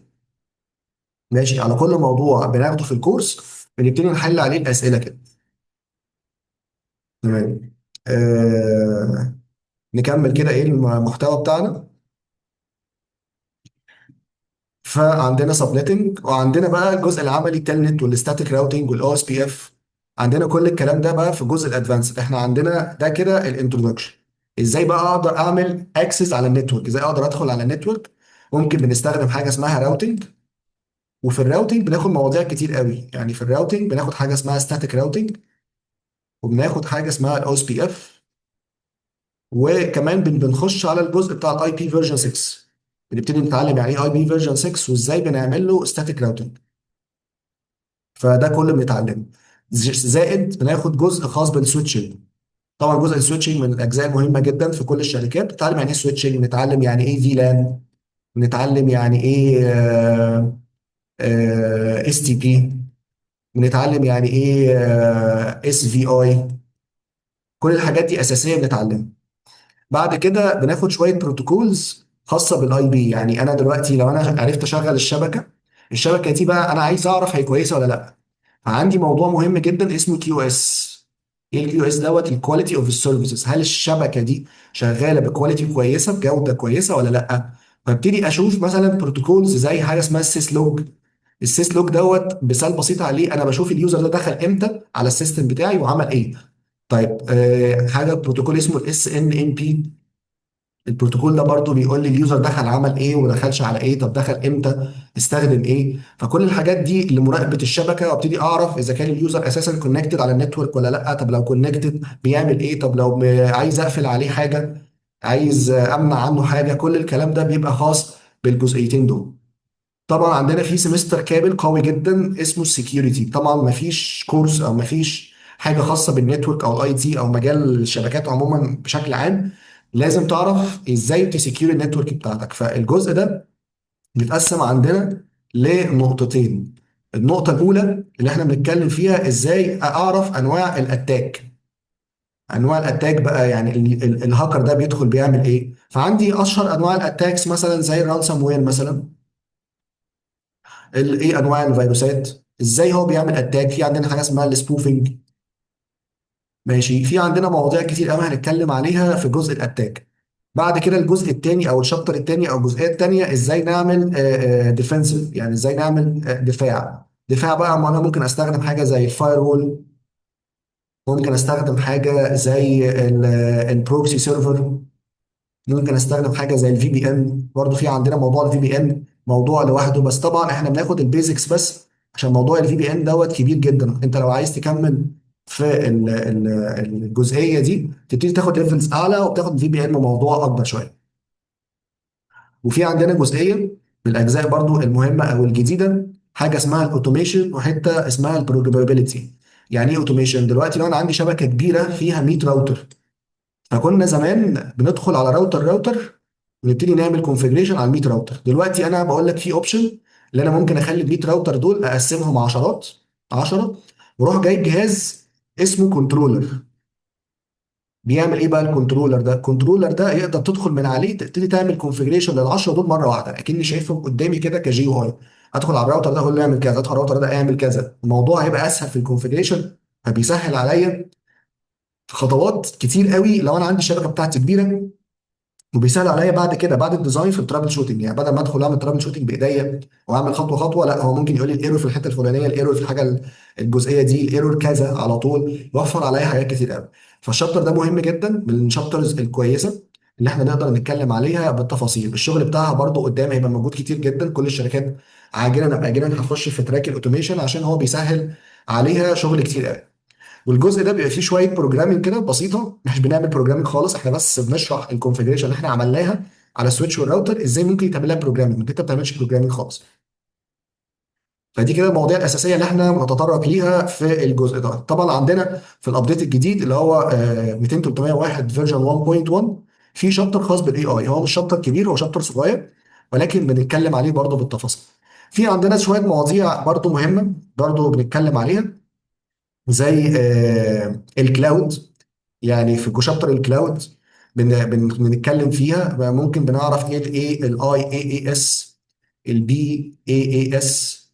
ماشي، على كل موضوع بناخده في الكورس بنبتدي نحل عليه الاسئلة كده. تمام. آه... نكمل كده ايه المحتوى بتاعنا. فعندنا subnetting، وعندنا بقى الجزء العملي التلنت والستاتيك راوتنج والاو اس بي اف. عندنا كل الكلام ده بقى في الجزء ال advanced. احنا عندنا ده كده ال introduction، ازاي بقى اقدر اعمل access على ال network، ازاي اقدر ادخل على ال network. ممكن بنستخدم حاجة اسمها routing، وفي ال routing بناخد مواضيع كتير قوي. يعني في ال routing بناخد حاجة اسمها static routing، وبناخد حاجة اسمها الاو اس بي اف، وكمان بنخش على الجزء بتاع ال IP version 6. بنبتدي نتعلم يعني ايه IP version 6، وازاي بنعمل له static routing. فده كله بنتعلمه. زائد بناخد جزء خاص بال switching. طبعا جزء ال switching من الاجزاء المهمة جدا في كل الشركات. بنتعلم يعني ايه switching، بنتعلم يعني ايه VLAN، بنتعلم يعني ايه اس تي بي، بنتعلم يعني ايه اس في اي. كل الحاجات دي اساسية بنتعلمها. بعد كده بناخد شوية protocols خاصة بال IP. يعني انا دلوقتي لو انا عرفت اشغل الشبكه، الشبكة دي بقى انا عايز اعرف هي كويسة ولا لا. فعندي موضوع مهم جدا اسمه كيو اس. ايه ال QoS دوت؟ الكواليتي اوف السيرفيسز. هل الشبكة دي شغالة ب quality كويسه، بجوده كويسة ولا لا؟ فابتدي اشوف مثلا protocols زي حاجة اسمها ال syslog. ال syslog دوت مثال بسيط عليه، انا بشوف ال user ده دخل امتى على ال system بتاعي وعمل ايه. طيب حاجة بروتوكول اسمه الاس ان ام بي. البروتوكول ده برضو بيقول لي ال user دخل عمل ايه وما دخلش على ايه، طب دخل امتى، استخدم ايه. فكل الحاجات دي لمراقبه الشبكه، وابتدي اعرف اذا كان ال user اساسا connected على ال network ولا لا، طب لو connected بيعمل ايه، طب لو عايز اقفل عليه حاجه، عايز امنع عنه حاجه. كل الكلام ده بيبقى خاص بالجزئيتين دول. طبعا عندنا في semester كامل قوي جدا اسمه ال security. طبعا مفيش كورس او مفيش حاجة خاصة بال network او ال IT او مجال الشبكات عموما بشكل عام لازم تعرف ازاي ت secure ال network بتاعتك. فالجزء ده بيتقسم عندنا لنقطتين. النقطة الاولى اللي احنا بنتكلم فيها ازاي اعرف انواع ال attack. انواع ال attack بقى يعني الهاكر ده بيدخل بيعمل ايه. فعندي اشهر انواع ال attacks مثلا زي ال ransomware مثلا، ايه انواع الفيروسات، ازاي هو بيعمل attack. في عندنا حاجة اسمها ال spoofing. ماشي، في عندنا مواضيع كتير قوي هنتكلم عليها في جزء ال attack. بعد كده الجزء الثاني او ال chapter الثاني او الجزئية الثانية ازاي نعمل defensive، يعني ازاي نعمل دفاع. دفاع بقى ما انا ممكن استخدم حاجة زي ال firewall، ممكن استخدم حاجة زي البروكسي سيرفر، ممكن استخدم حاجة زي الفي بي ان. برضه في عندنا موضوع ال VPN موضوع لوحده، بس طبعا احنا بناخد ال basics بس عشان موضوع ال VPN دوت كبير جدا. انت لو عايز تكمل في الجزئية دي تبتدي تاخد levels اعلى، وبتاخد VPN موضوع اكبر شوية. وفي عندنا جزئية من الاجزاء برضو المهمة او الجديده، حاجة اسمها ال automation وحتة اسمها ال programmability. يعني ايه automation؟ دلوقتي لو انا عندي شبكة كبيرة فيها 100 راوتر، فكنا زمان بندخل على router router ونبتدي نعمل configuration على ال 100 راوتر. دلوقتي انا بقول لك في option اللي انا ممكن اخلي ال 100 راوتر دول اقسمهم عشرات 10، واروح جايب جهاز اسمه controller. بيعمل ايه بقى ال controller ده؟ ال controller ده يقدر تدخل من عليه تبتدي تعمل configuration لل 10 دول مرة واحده، اكني شايفهم قدامي كده كجي يو اي. ادخل على الراوتر ده اقول له اعمل كذا، ادخل على الراوتر ده اعمل كذا. الموضوع هيبقى اسهل في ال configuration، فبيسهل عليا خطوات كتير قوي لو انا عندي الشبكة بتاعتي كبيره. وبيسهل عليا بعد كده بعد ال design في ال troubleshooting. يعني بدل ما ادخل اعمل troubleshooting بايديا واعمل خطوة خطوه، لا هو ممكن يقول لي ال error في الحتة الفلانية، ال error في الحاجة الجزئية دي، ال error كذا على طول، يوفر عليا حاجات كتير قوي. فال chapter ده مهم جدا، من ال chapters الكويسة اللي احنا نقدر نتكلم عليها بالتفاصيل. الشغل بتاعها برضو قدام هيبقى موجود كتير جدا. كل الشركات عاجلا ام اجلا هتخش في track ال automation عشان هو بيسهل عليها شغل كتير قوي. والجزء ده بيبقى فيه شوية programming كده بسيطه، مش بنعمل programming خالص، احنا بس بنشرح ال configuration اللي احنا عملناها على ال switch وال router ازاي ممكن يتعمل لها programming. انت ما بتعملش programming خالص. فدي كده المواضيع الاساسية اللي احنا بنتطرق ليها في الجزء ده. طبعا عندنا في ال update الجديد اللي هو 200 301 version 1.1 في chapter خاص بال AI. هو مش chapter كبير، هو chapter صغير، ولكن بنتكلم عليه برضه بالتفاصيل. في عندنا شوية مواضيع برضه مهمة برضه بنتكلم عليها، زي ال cloud. يعني في chapter ال cloud بنتكلم فيها بقى، ممكن بنعرف ايه الايه الاي اي اي اس، البي اي اي اس،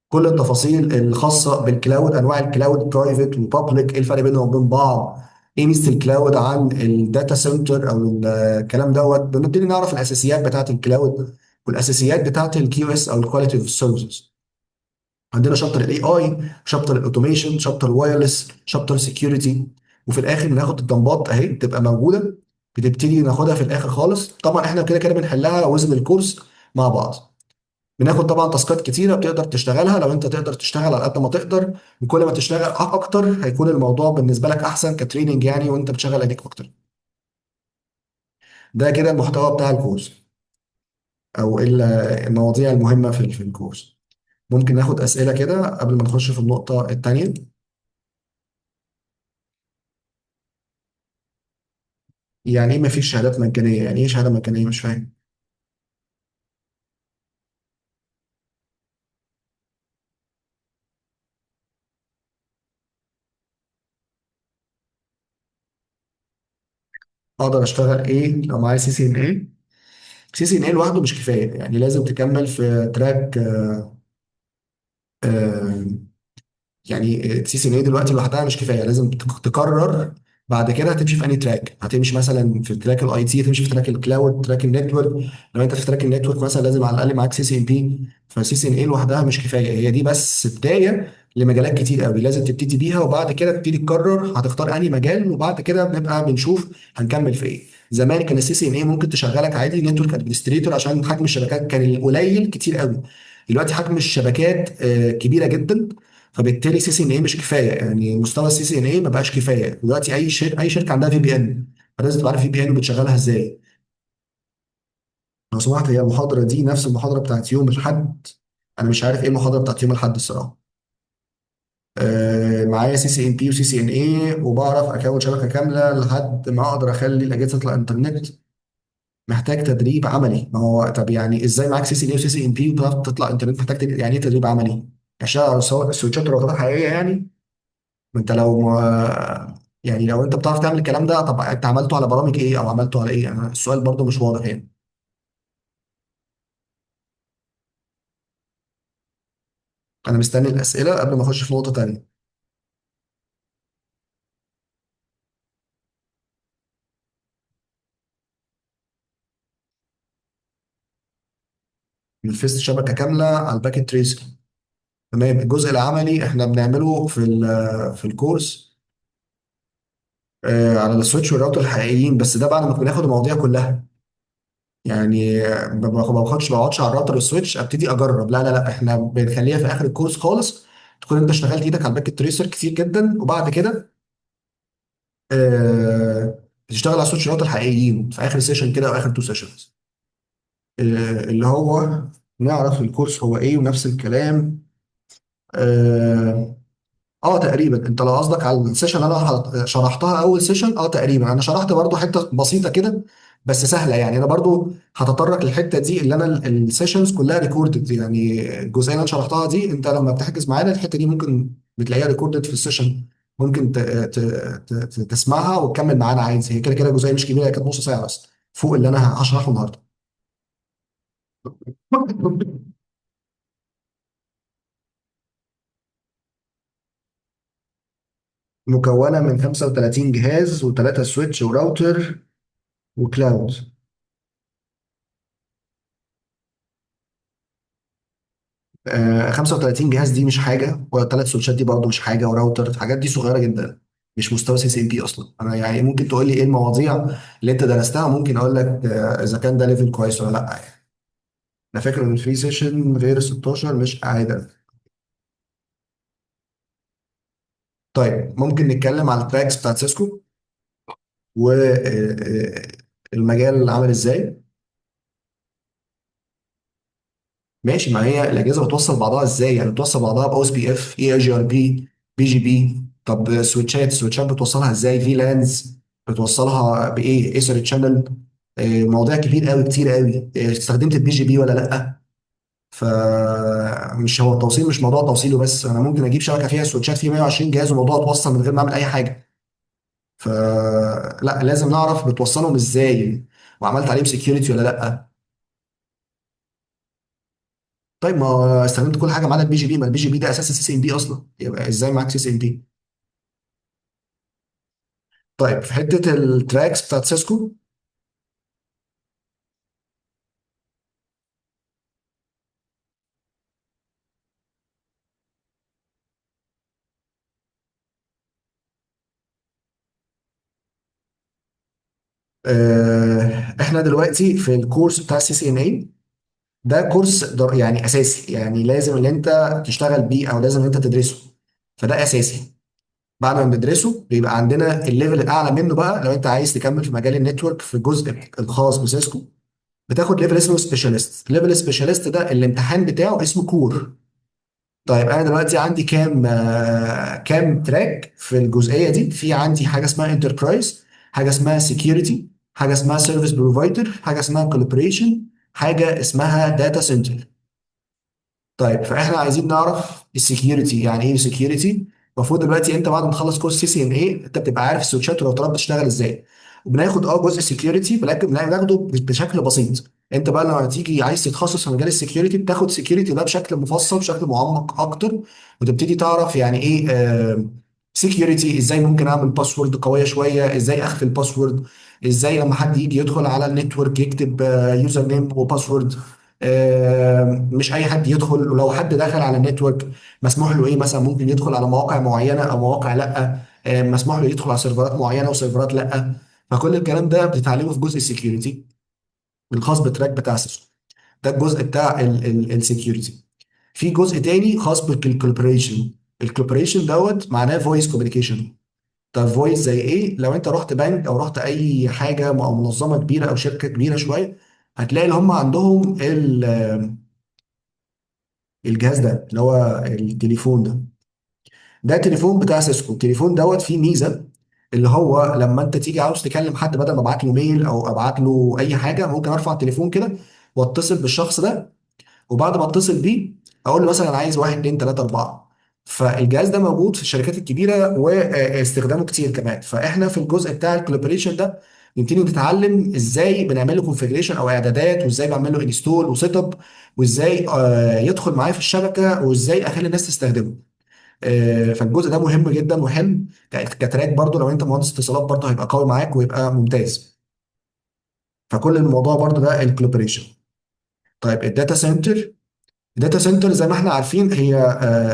كل التفاصيل الخاصة بال cloud، انواع الكلاود، برايفت وبابليك، ايه الفرق بينهم وبين بعض، ايه ميزة ال cloud عن ال data center او الكلام دوت. بنبتدي نعرف الاساسيات بتاعه ال cloud والاساسيات بتاعه ال QoS او الكواليتي اوف سيرفيسز. عندنا chapter ال AI، chapter ال automation، chapter wireless، chapter security. وفي الاخر بناخد ال dump ات اهي بتبقى موجوده، بتبتدي ناخدها في الاخر خالص. طبعا احنا كده كده بنحلها وزن ال course مع بعض. بناخد طبعا task ات كتيرة بتقدر تشتغلها، لو انت تقدر تشتغل على قد ما تقدر، وكل ما تشتغل اكتر هيكون الموضوع بالنسبة لك احسن ك training يعني، وانت بتشغل ايديك اكتر. ده كده المحتوى بتاع ال course او المواضيع المهمة في ال course. ممكن ناخد اسئلة كده قبل ما نخش في النقطة الثانية. يعني ايه مفيش شهادات مجانيه؟ يعني ايه شهادة مجانية؟ مش فاهم. اقدر اشتغل ايه لو معايا سي سي ان اي؟ سي سي ان اي لوحده مش كفايه، يعني لازم تكمل في track. آه، يعني CCNA دلوقتي لوحدها مش كفايه، لازم تقرر بعد كده هتمشي في انهي track. هتمشي مثلا في تراك الاي تي، تمشي في تراك الكلاود، تراك النتورك. لو انت في track ال network مثلا لازم على الاقل معاك سي سي ان بي. فسي سي ان اي لوحدها مش كفايه، هي دي بس بداية لمجالات كتير قوي لازم تبتدي بيها، وبعد كده تبتدي تقرر هتختار انهي مجال، وبعد كده بنبقى بنشوف هنكمل في ايه. زمان كان ال CCNA ممكن تشغلك عادي network administrator عشان حجم الشبكات كان قليل كتير قوي. دلوقتي حجم الشبكات كبيرة جدا، فبالتالي CCNA مش كفايه. يعني مستوى ال CCNA ما بقاش كفاية دلوقتي. اي شركة عندها في بي ان، فلازم تبقى عارف VPN وبتشغلها ازاي. لو سمحت، هي المحاضرة دي نفس المحاضرة بتاعت يوم الاحد؟ انا مش عارف ايه المحاضرة بتاعت يوم الاحد الصراحه. معايا سي سي ان بي وسي سي ان اي، وبعرف اكون شبكة كاملة لحد ما اقدر اخلي الاجهزة تطلع انترنت. محتاج تدريب عملي. ما هو طب يعني ازاي معاك سي سي ان اي وسي سي ان بي وتعرف تطلع انترنت؟ محتاج يعني ايه تدريب عملي؟ عشان سويتشات وراوترات حقيقية يعني. ما انت لو ما يعني لو انت بتعرف تعمل الكلام ده، طب انت عملته على برامج ايه او عملته على ايه؟ يعني السؤال برضو مش واضح يعني. انا مستني الاسئلة قبل ما اخش في نقطة تانية. نفذت شبكة كاملة على الباكت تريسر. تمام. الجزء العملي احنا بنعمله في ال course، على ال switch وال router الحقيقيين، بس ده بعد ما بناخد المواضيع كلها. يعني ما باخدش ما بقعدش على ال router وال switch ابتدي اجرب، لا لا لا، احنا بنخليها في اخر ال course خالص. تكون انت اشتغلت ايدك على ال Packet Tracer كتير جدا، وبعد كده بتشتغل على switch router الحقيقيين في اخر session كده او اخر two sessions. اللي هو نعرف ال course هو ايه ونفس الكلام. اه، تقريبا انت لو قصدك على ال session اللي انا شرحتها اول session، تقريبا انا شرحت برضو حتة بسيطة كده بس سهله. يعني انا برضو هتطرق للحتة دي، اللي انا ال sessions كلها recorded. يعني الجزئية اللي انا شرحتها دي انت لما بتحجز معانا الحتة دي ممكن بتلاقيها recorded في ال session، ممكن تسمعها وتكمل معانا عادي. هي كده كده جزئية مش كبيره، هي كانت نص ساعة بس فوق اللي انا هشرحه النهارده. مكونة من 35 جهاز وثلاثة سويتش وراوتر وكلاود. 35 جهاز دي مش حاجه، وثلاث switch ات دي برضه مش حاجه، وراوتر، الحاجات دي صغيرة جدا، مش مستوى CCNP اصلا. انا يعني ممكن تقول لي ايه المواضيع اللي انت درستها، ممكن اقول لك اذا كان ده level كويس ولا لا يعني. انا فاكر ان في session غير 16 مش قاعده. طيب ممكن نتكلم على ال tracks بتاعت سيسكو والمجال عامل ازاي. ماشي، ما هي الاجهزة بتوصل بعضها ازاي؟ يعني بتوصل بعضها باو اس بي اف، اي جي ار بي، بي جي بي. طب سويتشات، السويتشات بتوصلها ازاي؟ VLANs، بتوصلها بايه؟ Ether channel. مواضيع كبير قوي، كتير قوي. استخدمت ال BGP ولا لا؟ فمش هو التوصيل مش موضوع توصيله بس، انا ممكن اجيب شبكة فيها سويتشات فيها 120 جهاز وموضوع اتوصل من غير ما اعمل اي حاجه. فلا، لازم نعرف بتوصلهم ازاي، وعملت عليهم security ولا لا. طيب ما استخدمت كل حاجة ما عدا البي جي بي، ما ال BGP ده اساس السي سي ان بي اصلا، يبقى ازاي معاك سي سي ان بي؟ طيب في حتة ال tracks بتاعت سيسكو، احنا دلوقتي في الكورس بتاع السي سي ان اي. ده كورس يعني اساسي، يعني لازم ان انت تشتغل بيه او لازم ان انت تدرسه، فده اساسي. بعد ما بندرسه بيبقى عندنا ال level الاعلى منه بقى، لو انت عايز تكمل في مجال ال network في الجزء الخاص بسيسكو، بتاخد level اسمه specialist. level specialist ده الامتحان بتاعه اسمه core. طيب انا دلوقتي عندي كام كام track في الجزئية دي؟ في عندي حاجة اسمها enterprise، حاجة اسمها security، حاجة اسمها service provider، حاجة اسمها collaboration، حاجة اسمها data center. طيب فاحنا عايزين نعرف ال security يعني ايه security. المفروض دلوقتي انت بعد ما تخلص كورس CCNA انت بتبقى عارف السويتشات والراوترات بتشتغل ازاي. وبناخد جزء security، ولكن بناخده بشكل بسيط. انت بقى لما تيجي عايز تتخصص في مجال ال security بتاخد security ده بشكل مفصل، بشكل معمق اكتر، وتبتدي تعرف يعني ايه security، ازاي ممكن اعمل password قوية شويه، ازاي اخفي ال password، ازاي لما حد يجي يدخل على ال network يكتب username و password، مش اي حد يدخل. ولو حد دخل على ال network مسموح له ايه؟ مثلا ممكن يدخل على مواقع معينة او مواقع لا، مسموح له يدخل على سيرفرات معينة وسيرفرات لا. فكل الكلام ده بتتعلمه في جزء ال security الخاص بال track بتاع سيسكو. ده الجزء بتاع ال security. في جزء تاني خاص بال collaboration. ال collaboration دوت معناه voice communication. طب voice زي ايه؟ لو انت رحت بنك او رحت اي حاجة او منظمة كبيرة او شركة كبيرة شويه، هتلاقي اللي هم عندهم الجهاز ده اللي هو التليفون ده. ده تليفون بتاع سيسكو. التليفون دوت فيه ميزه، اللي هو لما انت تيجي عاوز تكلم حد، بدل ما ابعت له mail او ابعت له اي حاجه، ممكن ارفع التليفون كده واتصل بالشخص ده، وبعد ما اتصل بيه اقول له مثلا انا عايز 1 2 3 4. فالجهاز ده موجود في الشركات الكبيرة واستخدامه كتير كمان. فاحنا في الجزء بتاع ال collaboration ده نبتدي نتعلم ازاي بنعمل له configuration او اعدادات، وازاي بعمل له install و setup، وازاي يدخل معايا في الشبكه، وازاي اخلي الناس تستخدمه. فالجزء ده مهم جدا وحلو ك track برضو. لو انت مهندس اتصالات برضو هيبقى قوي معاك ويبقى ممتاز. فكل الموضوع برضو ده ال collaboration. طيب الداتا سنتر. الداتا سنتر زي ما احنا عارفين هي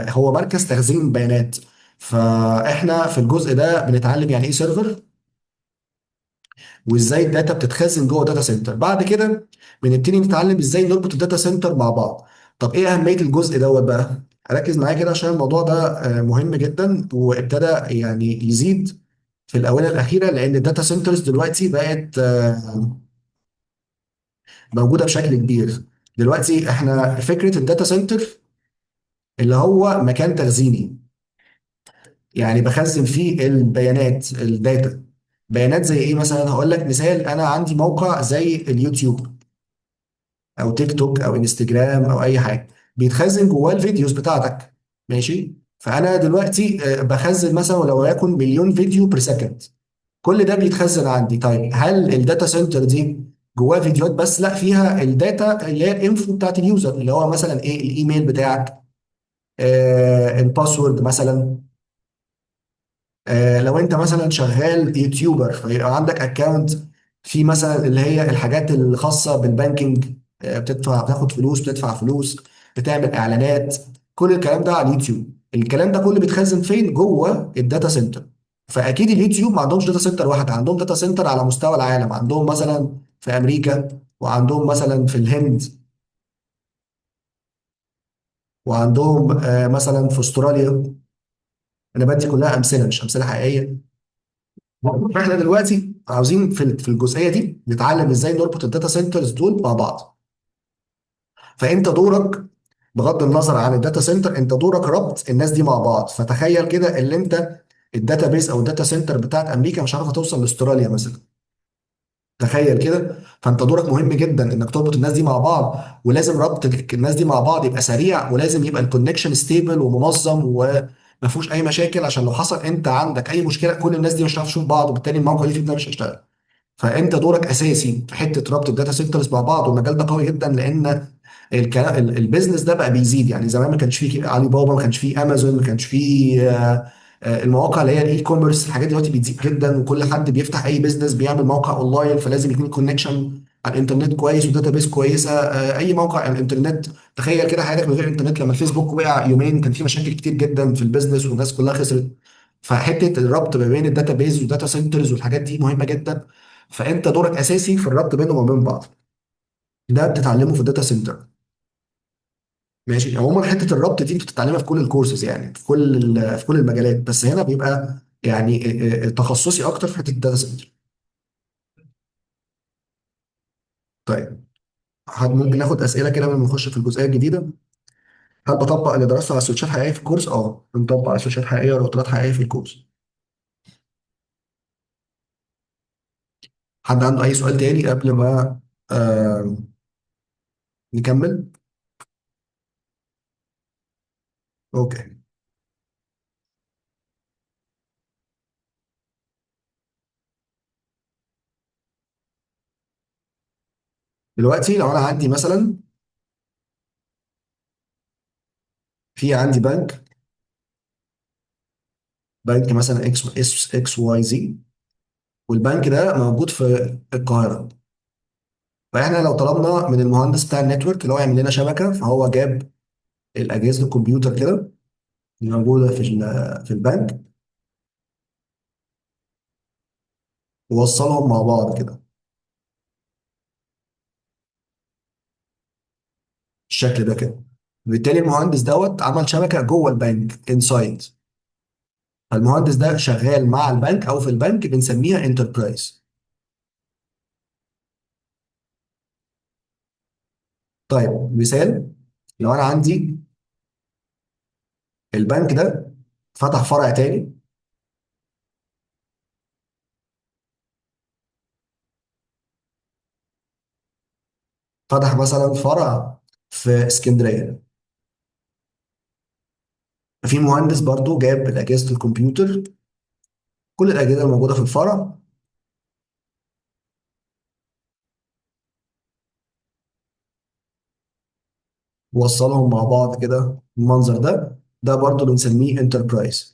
هو مركز تخزين بيانات. فاحنا في الجزء ده بنتعلم يعني ايه server، وازاي ال data بتتخزن جوه data center. بعد كده بنبتدي نتعلم ازاي نربط ال data center مع بعض. طب ايه اهمية الجزء دوت بقى؟ ركز معايا كده عشان الموضوع ده مهم جدا، وابتدى يعني يزيد في الاونة الاخيره، لان ال data centers دلوقتي بقت موجودة بشكل كبير. دلوقتي احنا فكرة ال data center اللي هو مكان تخزيني، يعني بخزن فيه البيانات، ال data. بيانات زي ايه مثلا؟ هقول لك مثال، انا عندي موقع زي اليوتيوب او تيك توك او انستجرام او اي حاجه، بيتخزن جواه ال videos بتاعتك، ماشي؟ فانا دلوقتي بخزن مثلا ولو يكن مليون فيديو per second، كل ده بيتخزن عندي. طيب هل ال data center دي جواها فيديوهات بس؟ لا، فيها ال data اللي هي ال info بتاعت ال user، اللي هو مثلا ايه؟ الايميل بتاعك، ال password مثلا. لو انت مثلا شغال YouTuber فيبقى عندك account في مثلا اللي هي الحاجات الخاصة بال banking، بتدفع، بتاخد فلوس، بتدفع فلوس، بتعمل اعلانات، كل الكلام ده على اليوتيوب. الكلام ده كله بيتخزن فين؟ جوه الداتا سنتر. فاكيد اليوتيوب ما عندهمش data center واحد، عندهم data center على مستوى العالم، عندهم مثلا في امريكا، وعندهم مثلا في الهند، وعندهم مثلا في استراليا. انا بدي كلها امثلة مش امثلة حقيقية. فاحنا دلوقتي عاوزين في الجزئية دي نتعلم ازاي نربط ال data centers دول مع بعض. فانت دورك بغض النظر عن ال data center، انت دورك ربط الناس دي مع بعض. فتخيل كده اللي انت ال database او ال data center بتاعت امريكا مش عارفه توصل لاستراليا مثلا، تخيل كده. فانت دورك مهم جدا انك تربط الناس دي مع بعض، ولازم ربط الناس دي مع بعض يبقى سريع، ولازم يبقى ال connection stable ومنظم وما فيهوش اي مشاكل، عشان لو حصل انت عندك اي مشكلة كل الناس دي مش هتعرف تشوف بعض، وبالتالي الموقع اللي ده مش هيشتغل. فانت دورك اساسي في حتة ربط ال data centers مع بعض، والمجال ده قوي جدا لان ال business ده بقى بيزيد. يعني زمان ما كانش فيه علي بابا، ما كانش فيه امازون، ما كانش فيه المواقع اللي هي ال e-commerce. الحاجات دلوقتي بتزيد جدا، وكل حد بيفتح اي business بيعمل موقع اونلاين، فلازم يكون connection على الانترنت كويس و database كويسه. اي موقع على الانترنت، تخيل كده حياتك من غير انترنت. لما الفيسبوك وقع يومين كان في مشاكل كتير جدا في ال business والناس كلها خسرت. فحته الربط ما بين ال database وال data centers والحاجات دي مهمة جدا، فانت دورك اساسي في الربط بينهم وبين بعض. ده بتتعلمه في الداتا سنتر. ماشي، عموما حتة الربط دي انت بتتعلمها في كل الكورسز، يعني في كل في كل المجالات، بس هنا بيبقى يعني تخصصي اكتر في حتة الداتا سنتر. طيب، هل ممكن ناخد اسئلة كده قبل ما نخش في الجزئية الجديدة؟ هل بطبق اللي درسته على سويتشات حقيقية في الكورس؟ اه، بنطبق على سويتشات حقيقية وروترات حقيقية في الكورس. حد عنده اي سؤال تاني قبل ما آه نكمل؟ okay. دلوقتي لو انا عندي مثلا في عندي بنك، بنك مثلا اكس اس اكس واي زي، والبنك ده موجود في القاهرة. فاحنا لو طلبنا من المهندس بتاع ال network اللي هو يعمل لنا شبكة، فهو جاب الاجهزة الكمبيوتر كده اللي موجودة في البنك ووصلهم مع بعض كده بالشكل ده كده. بالتالي المهندس دوت عمل شبكة جوه البنك inside. فالمهندس ده شغال مع البنك او في البنك، بنسميها enterprise. طيب مثال، لو انا عندي البنك ده فتح فرع تاني، فتح مثلا فرع في اسكندرية، في مهندس برضو جاب اجهزة الكمبيوتر، كل الاجهزة الموجودة في الفرع، ووصلهم مع بعض كده المنظر ده، ده برضو بنسميه enterprise.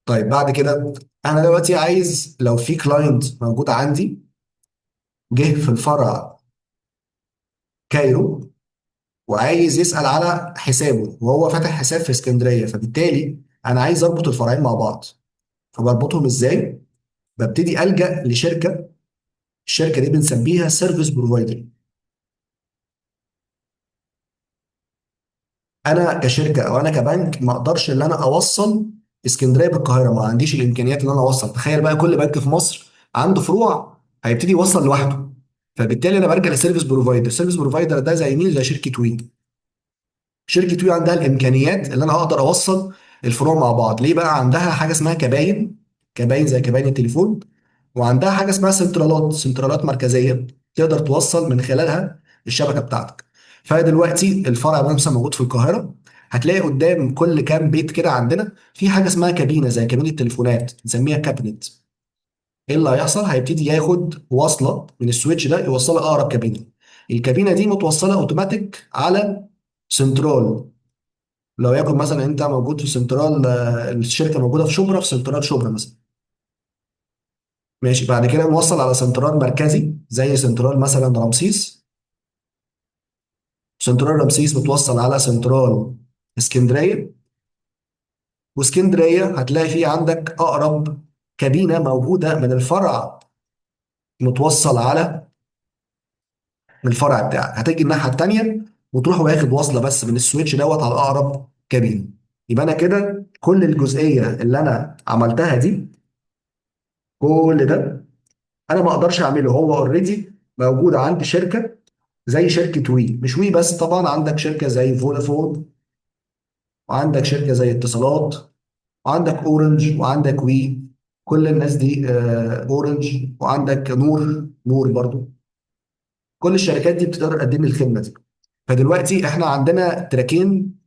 طيب بعد كده انا دلوقتي عايز لو في client موجود عندي جه في الفرع كايرو وعايز يسأل على حسابه وهو فاتح حساب في اسكندرية، فبالتالي انا عايز اربط الفرعين مع بعض. فبربطهم ازاي؟ ببتدي ألجأ لشركة، الشركة دي بنسميها service provider. انا كشركة او انا كبنك ما اقدرش ان انا اوصل اسكندرية بالقاهرة، ما عنديش الامكانيات ان انا اوصل. تخيل بقى كل بنك في مصر عنده فروع هيبتدي يوصل لوحده، فبالتالي انا برجع لسيرفيس بروفايدر. السيرفيس بروفايدر ده زي مين؟ زي شركة وي. شركة وي عندها الامكانيات اللي انا هقدر اوصل الفروع مع بعض. ليه بقى؟ عندها حاجة اسمها كباين، كباين زي كباين التليفون، وعندها حاجة اسمها سنترالات، سنترالات مركزية تقدر توصل من خلالها الشبكة بتاعتك. فدلوقتي الفرع مثلا موجود في القاهرة، هتلاقي قدام كل كام بيت كده عندنا في حاجة اسمها كابينه زي كابينه التليفونات، نسميها cabinet. ايه اللي هيحصل؟ هيبتدي ياخد وصله من ال switch ده يوصلها اقرب كابينه. الكابينه دي متوصله اوتوماتيك على سنترال. لو يكن مثلا انت موجود في سنترال، الشركة موجودة في شبرا، في سنترال شبرا مثلا. ماشي، بعد كده نوصل على سنترال مركزي زي سنترال مثلا رمسيس. سنترال رمسيس متوصل على سنترال اسكندرية، واسكندريه هتلاقي فيه عندك اقرب كابينه موجودة من الفرع متوصل على الفرع بتاعك. هتيجي الناحية التانية وتروح واخد وصله بس من ال switch دوت على اقرب كابين. يبقى انا كده كل الجزئية اللي انا عملتها دي، كل ده انا ما اقدرش اعمله، هو already موجود عند شركة زي شركة وي، مش وي بس طبعا، عندك شركة زي فودافون، وعندك شركة زي اتصالات، وعندك اورنج، وعندك وي، كل الناس دي اورنج، وعندك نور، نور برضو، كل الشركات دي بتقدر تقدم لي الخدمة دي. فدلوقتي احنا عندنا تراكين،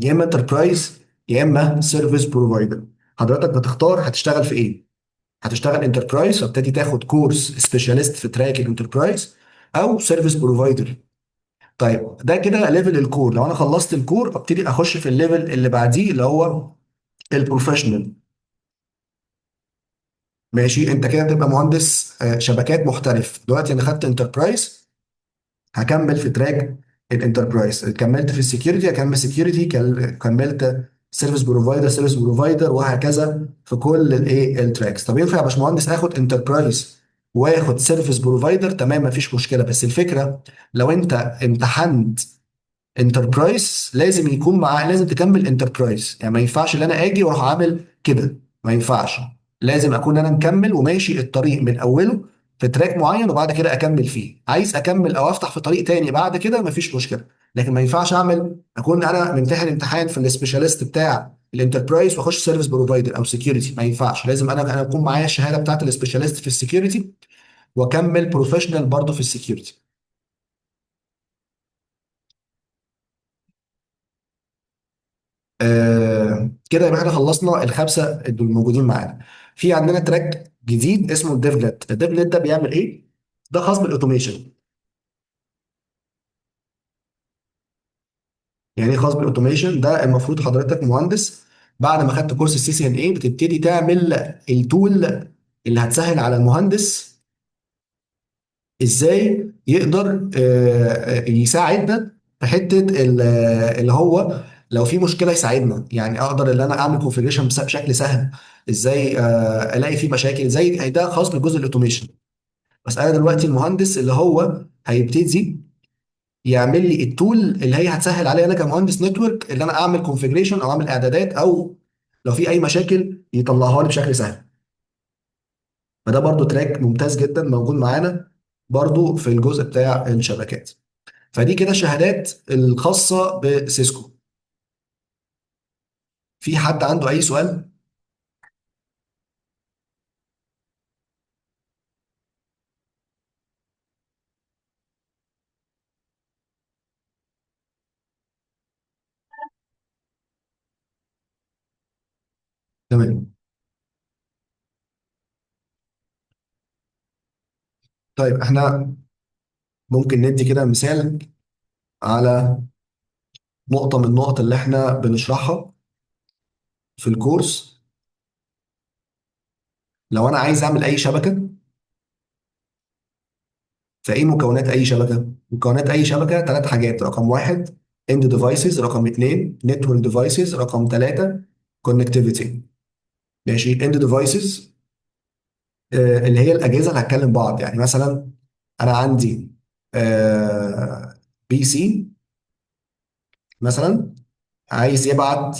يا اما enterprise يا اما service provider. حضرتك بتختار هتشتغل في ايه. هتشتغل enterprise فابتدي تاخد كورس specialist في track ال enterprise، او service provider. طيب ده كده level ال core. لو انا خلصت ال core ابتدي اخش في ال level اللي بعديه اللي هو ال professional. ماشي، انت كده تبقى مهندس شبكات محترف. دلوقتي انا خدت enterprise، هكمل في track ال enterprise، كملت في ال security هكمل security، كملت service provider service provider، وهكذا في كل الايه ال tracks. طب ينفع يا باشمهندس اخد enterprise واخد service provider؟ تمام، مفيش مشكله، بس الفكرة لو انت امتحنت enterprise لازم يكون معاه، لازم تكمل enterprise. يعني ما ينفعش ان انا اجي واروح عامل كده، ما ينفعش، لازم اكون انا مكمل وماشي الطريق من اوله في track معين وبعد كده اكمل فيه. عايز اكمل او افتح في طريق تاني بعد كده مفيش مشكلة، لكن ما ينفعش اعمل اكون انا ممتحن امتحان في ال specialist بتاع ال enterprise واخش service provider او security، ما ينفعش. لازم انا اكون معايا الشهادة بتاعت ال specialist في ال security واكمل professional برضه في ال security. كده يبقى احنا خلصنا الخمسة اللي موجودين معانا. في عندنا track جديد اسمه ال DevNet. ال DevNet ده بيعمل ايه؟ ده خاص بال automation. يعني ايه خاص بال automation؟ ده المفروض حضرتك مهندس بعد ما خدت كورس ال CCNA بتبتدي تعمل ال tool اللي هتسهل على المهندس ازاي يقدر يساعدنا في حتة اللي هو لو في مشكلة يساعدنا. يعني اقدر ان انا اعمل configuration بشكل سهل، ازاي الاقي فيه مشاكل، زي ده خاص بالجزء ال automation. بس انا دلوقتي المهندس اللي هو هيبتدي يعمل لي ال tool اللي هي هتسهل عليا انا كمهندس network اللي انا اعمل configuration او اعمل اعدادات، او لو في اي مشاكل يطلعها لي بشكل سهل. فده برضو track ممتاز جدا موجود معانا برضو في الجزء بتاع الشبكات. فدي كده الشهادات الخاصة بسيسكو. في حد عنده أي سؤال؟ تمام. طيب احنا ممكن ندي كده مثال على نقطة من النقط اللي احنا بنشرحها في الكورس. لو انا عايز اعمل اي شبكة، فايه مكونات اي شبكة؟ مكونات اي شبكة 3 حاجات: رقم 1 end devices، رقم 2 network devices، رقم 3 connectivity. ماشي، end devices، اللي هي الاجهزة اللي هتكلم بعض. يعني مثلا انا عندي، PC مثلا عايز يبعت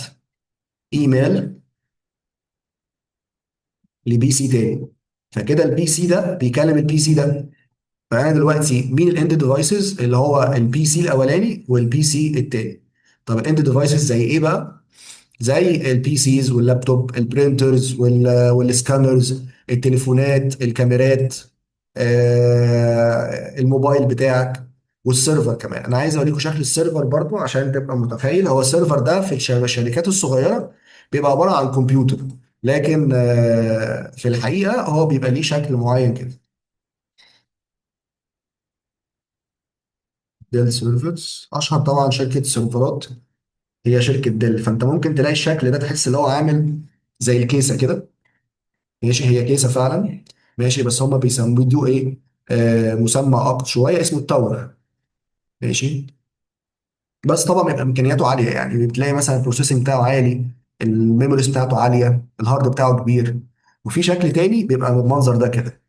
ايميل ل PC تاني، فكده ال PC ده بيكلم ال PC ده. فانا دلوقتي مين ال end devices؟ اللي هو ال PC الاولاني وال PC التاني. طب ال end devices زي ايه بقى؟ زي ال PCs واللابتوب، ال printers وال scanners، التليفونات، الكاميرات، الموبايل بتاعك، وال server كمان. انا عايز اوريكم شكل ال server برضو عشان تبقى متخيل. هو ال server ده في الشركات الصغيرة بيبقى عبارة عن كمبيوتر، لكن في الحقيقة هو بيبقى ليه شكل معين كده. Dell servers اشهر طبعا شركة سيرفرات هي شركة ديل. فانت ممكن تلاقي الشكل ده، تحس ان هو عامل زي الكيسة كده. ماشي، هي كيسه فعلا، ماشي، بس هما بيسموه دو ايه، مسمى اقل شوية اسمه ال tower. ماشي، بس طبعا بيبقى امكانياته عالية، يعني بتلاقي مثلا ال processing بتاعه عالي، ال memories بتاعته عالية، ال hard بتاعه كبير. وفي شكل تاني بيبقى بالمنظر ده كده.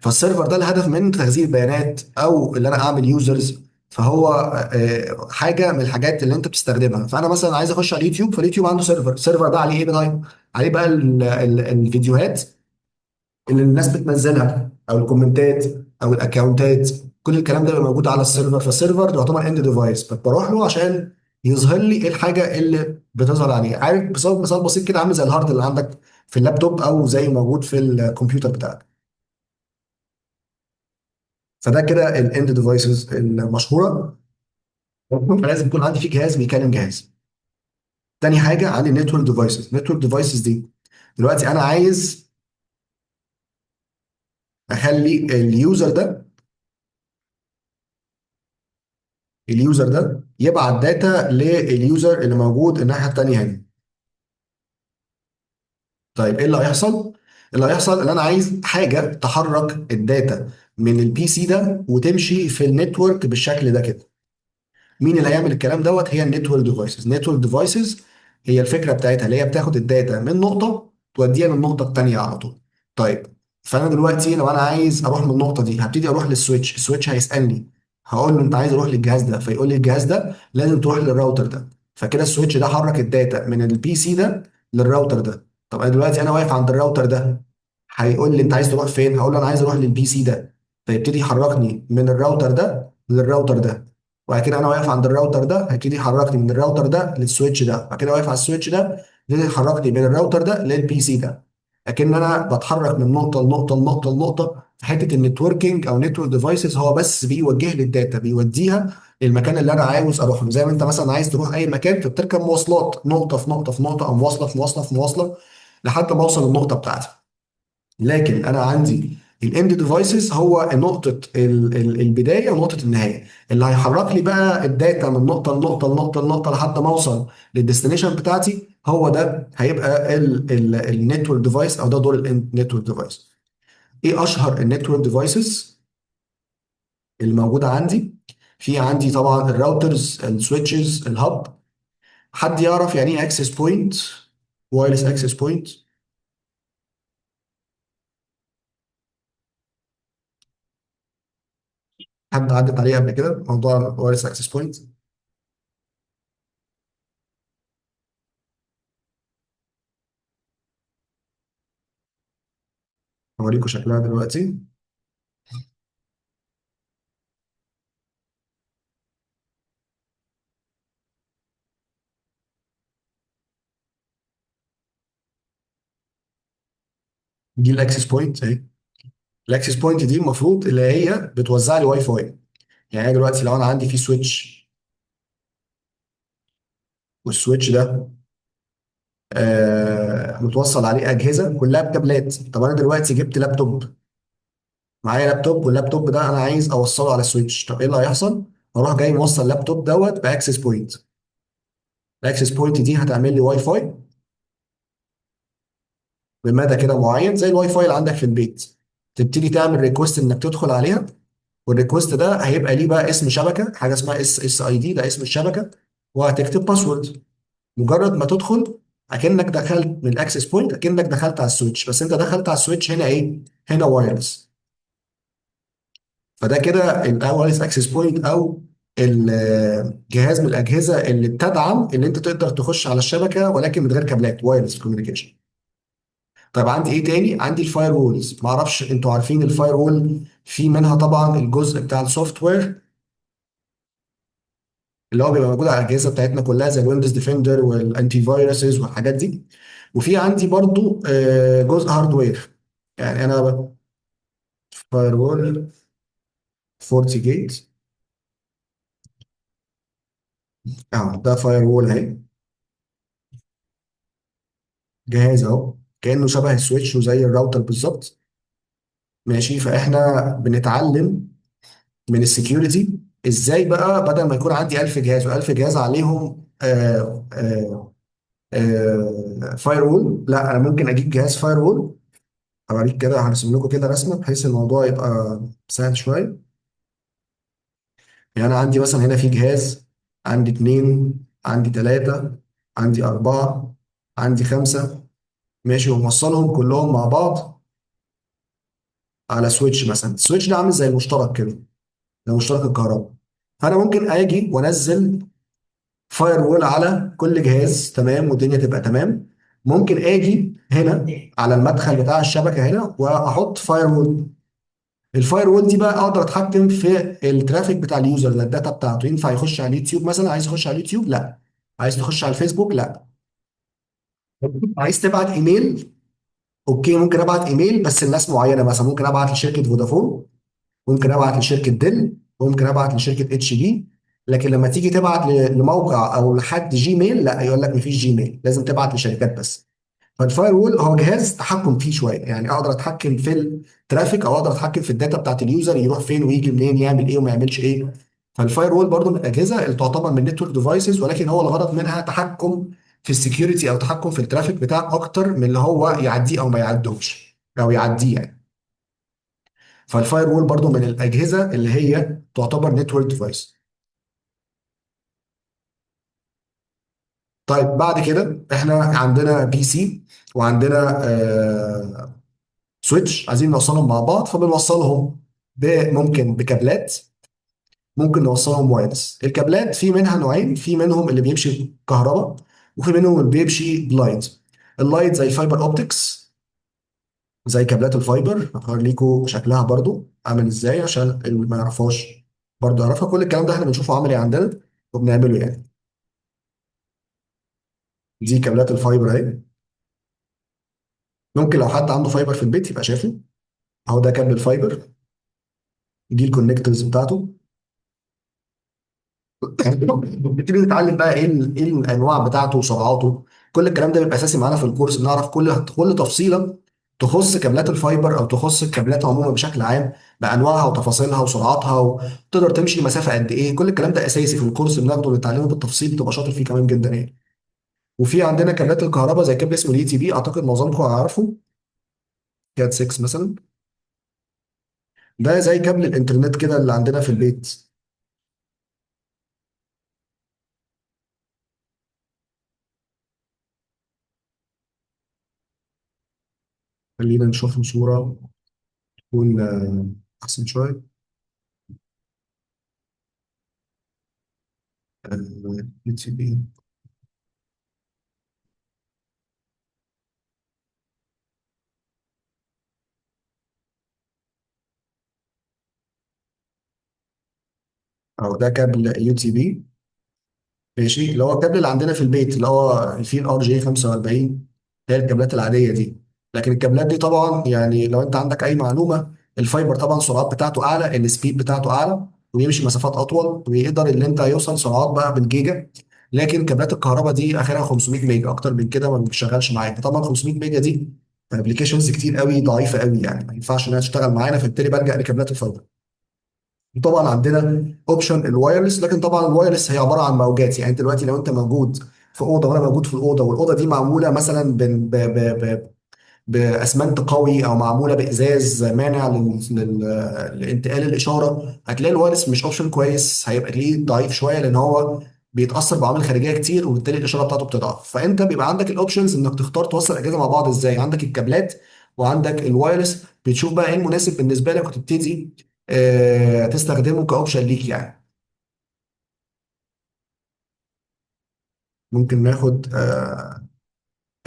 فال server ده الهدف منه تخزين البيانات او اللي انا اعمل users. فهو حاجة من الحاجات اللي انت بتستخدمها. فانا مثلا عايز اخش على اليوتيوب، فاليوتيوب عنده سيرفر، السيرفر ده عليه ايه بقى؟ عليه بقى الفيديوهات اللي الناس بتنزلها، او الكومنتات، او الاكونتات، كل الكلام ده بيبقى موجود على السيرفر. فالسيرفر يعتبر end device، فبروح له عشان يظهر لي ايه الحاجة اللي بتظهر عليه. عارف، بسبب مثال بسيط كده، عامل زي ال hard اللي عندك في اللابتوب، او زي موجود في الكمبيوتر بتاعك. فده كده ال end devices المشهوره. فلازم يكون عندي فيه جهاز بيكلم جهاز. تاني حاجة عندي network devices. network devices دي دلوقتي انا عايز اخلي ال user ده، ال user ده يبعت data لل user اللي موجود الناحية التانية هنا. طيب ايه اللي هيحصل؟ اللي هيحصل ان انا عايز حاجة تحرك ال data من ال PC ده وتمشي في ال network بالشكل ده كده. مين اللي هيعمل الكلام دوت؟ هي النتورك ديفايسز. النتورك ديفايسز هي الفكرة بتاعتها اللي هي بتاخد ال data من نقطة توديها للنقطة الثانية على طول. طيب، فانا دلوقتي لو انا عايز اروح من النقطة دي، هبتدي اروح للسويتش. السويتش هيسالني، هقول له انت عايز اروح للجهاز ده، فيقول لي الجهاز ده لازم تروح للراوتر ده. فكده ال switch ده حرك ال data من ال PC ده للراوتر ده. طب انا دلوقتي انا واقف عند الراوتر ده، هيقول لي انت عايز تروح فين؟ هقول له انا عايز اروح لل PC ده، فيبتدي يحركني من الراوتر ده للراوتر ده. وبعد كده انا واقف عند الراوتر ده، هيبتدي يحركني من الراوتر ده لل switch ده. بعد كده واقف على ال switch ده، يبتدي يحركني من الراوتر ده لل PC ده. لكن انا بتحرك من نقطة لنقطة لنقطة لنقطه. في حتة ال networking او network devices، هو بس بيوجه لي ال data، بيوديها للمكان اللي انا عاوز اروح له. زي ما انت مثلا عايز تروح اي مكان، فبتركب مواصلات، نقطة في نقطة في نقطه، او مواصلة في مواصلة في مواصلة، لحد ما اوصل للنقطة بتاعتي. لكن انا عندي ال end devices هو نقطة البداية ونقطة النهايه. اللي هيحرك لي بقى ال data من نقطة لنقطة لنقطة لنقطة لحد ما اوصل لل destination بتاعتي، هو ده هيبقى ال network device، او ده دور ال network device. ايه اشهر ال network devices الموجودة عندي؟ في عندي طبعا الراوترز، السويتشز، الهب. حد يعرف يعني ايه access point؟ wireless access point. حد عدت عليه قبل كده موضوع wireless access point؟ هوريكم شكلها دلوقتي. دي ال access point اهي. ال access point دي المفروض اللي هي بتوزع لي واي فاي. يعني أنا دلوقتي لو انا عندي في switch، وال switch ده متوصل عليه اجهزة كلها بكابلات. طب انا دلوقتي جبت لابتوب، معايا لابتوب، واللابتوب ده انا عايز اوصله على switch. طب ايه اللي هيحصل؟ هروح جاي موصل اللابتوب دوت باكسس بوينت. ال access point دي هتعمل لي واي فاي بمدى كده معين، زي الواي فاي اللي عندك في البيت. تبتدي تعمل request انك تدخل عليها، وال request ده هيبقى ليه بقى اسم شبكة، حاجة اسمها SSID، ده اسم الشبكة، وهتكتب password. مجرد ما تدخل اكنك دخلت من ال access point، اكنك دخلت على ال switch، بس انت دخلت على ال switch هنا ايه؟ هنا wireless. فده كده ال wireless access point، او الجهاز من الاجهزة اللي بتدعم ان انت تقدر تخش على الشبكة ولكن من غير كابلات، wireless communication. طيب عندي ايه تاني؟ عندي ال firewalls. ما اعرفش انتوا عارفين ال firewall، في منها طبعا الجزء بتاع ال software اللي هو بيبقى موجود على الاجهزة بتاعتنا كلها، زي ال Windows Defender وال antiviruses والحاجات دي. وفي عندي برضو جزء hardware. يعني انا firewall FortiGate، اه ده firewall اهي، جهاز اهو كانه شبه ال switch وزي الراوتر بالظبط. ماشي، فاحنا بنتعلم من ال security ازاي بقى بدل ما يكون عندي 1000 جهاز و1000 جهاز عليهم firewall، لا انا ممكن اجيب جهاز firewall. هوريك كده، هرسم لكم كده رسمه بحيث الموضوع يبقى سهل شوية. يعني انا عندي مثلا هنا في جهاز، عندي 2، عندي 3، عندي 4، عندي 5، ماشي، وموصلهم كلهم مع بعض على switch مثلا. ال switch ده عامل زي المشترك كده، ده مشترك الكهرباء. فانا ممكن اجي وانزل firewall على كل جهاز، تمام، والدنيا تبقى تمام. ممكن اجي هنا على المدخل بتاع الشبكة هنا واحط فاير وول. ال firewall دي بقى اقدر اتحكم في ال traffic بتاع ال user ده، ال data بتاعته. ينفع يخش على اليوتيوب مثلا؟ عايز يخش على اليوتيوب؟ لا. عايز تخش على الفيسبوك؟ لا. عايز تبعت ايميل؟ okay ممكن ابعت ايميل بس لناس معينه، مثلا ممكن ابعت لشركة فودافون، ممكن ابعت لشركة ديل، ممكن ابعت لشركة اتش بي. لكن لما تيجي تبعت لموقع او لحد جيميل، لا، يقول لك مفيش جيميل، لازم تبعت لشركات بس. فال firewall هو جهاز تحكم فيه شويه، يعني اقدر اتحكم في ال traffic او اقدر اتحكم في ال data بتاعت ال user، يروح فين ويجي منين، يعمل ايه وما يعملش ايه. فال firewall برضو من الاجهزة اللي تعتبر من network devices، ولكن هو الغرض منها تحكم في ال security او تحكم في ال traffic بتاعك اكتر من اللي هو يعديه او ما يعدهوش او يعديه يعني. فال firewall برضو من الاجهزة اللي هي تعتبر network device. طيب بعد كده احنا عندنا PC وعندنا switch، عايزين نوصلهم مع بعض، فبنوصلهم ممكن بكابلات، ممكن نوصلهم wireless. الكابلات في منها نوعين، في منهم اللي بيمشي كهرباء وفي منهم اللي بيمشي ب light. ال light زي ال fiber optics، زي كابلات ال fiber، هوريكم شكلها برضو عامل ازاي عشان اللي ما يعرفهاش برضو يعرفها. كل الكلام ده احنا بنشوفه عملي عندنا وبنعمله يعني. دي كابلات ال fiber اهي، ممكن لو حد عنده fiber في البيت يبقى شايفه اهو، ده كابل ال fiber، دي ال connectors بتاعته. بنبتدي نتعلم بقى ايه ايه الانواع بتاعته وسرعاته. كل الكلام ده بيبقى اساسي معانا في الكورس، بنعرف كل تفصيله تخص كابلات ال fiber او تخص الكابلات عموما بشكل عام، بانواعها وتفاصيلها وسرعاتها، وتقدر تمشي مسافة قد ايه. كل الكلام ده اساسي في الكورس، بناخده ونتعلمه بالتفصيل، بتبقى شاطر فيه كمان جدا يعني. وفي عندنا كابلات الكهرباء زي كابل اسمه ال UTP، اعتقد معظمكم هيعرفه، Cat 6 مثلا، ده زي كابل الانترنت كده اللي عندنا في البيت. خلينا نشوف صورة تكون أحسن شوية. UTP أو ده كابل UTP، ماشي، اللي هو الكابل اللي عندنا في البيت اللي هو فيه ال RJ 45، هي الكابلات العادية دي. لكن الكابلات دي طبعا يعني لو انت عندك اي معلومة، ال fiber طبعا السرعات بتاعته اعلى، ال speed بتاعته اعلى، ويمشي مسافات اطول، ويقدر ان انت يوصل سرعات بقى بالجيجا. لكن كابلات الكهرباء دي اخرها 500 ميجا، اكتر من كده ما بتشتغلش معاك. طبعا 500 ميجا دي applications كتير قوي ضعيفة قوي، يعني ما ينفعش انها تشتغل معانا، فبالتالي بلجأ لكابلات ال fiber. طبعا عندنا option ال wireless، لكن طبعا ال wireless هي عبارة عن موجات. يعني انت دلوقتي لو انت موجود في اوضة وانا موجود في الاوضة، والاوضه دي معمولة مثلا باسمنت قوي او معمولة بازاز مانع لانتقال الاشارة، هتلاقي ال wireless مش option كويس، هيبقى ليه ضعيف شوية لان هو بيتاثر بعوامل خارجية كتير، وبالتالي الاشارة بتاعته بتضعف. فانت بيبقى عندك ال options انك تختار توصل الاجهزة مع بعض ازاي، عندك الكابلات وعندك ال wireless، بتشوف بقى ايه المناسب بالنسبة لك وتبتدي تستخدمه ك option ليك يعني. ممكن ناخد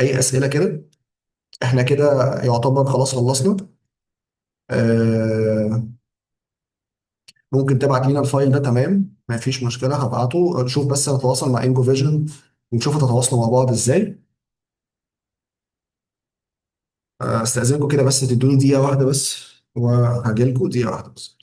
اي اسئلة كده؟ احنا كده يعتبر خلاص خلصنا. ممكن تبعت لينا ال file ده، تمام، ما فيش مشكلة، هبعته. نشوف بس نتواصل مع انجو فيجن ونشوف تتواصلوا مع بعض ازاي. استاذنكم كده بس تدوني دقيقة واحدة بس وهجيلكم دقيقة واحدة بس.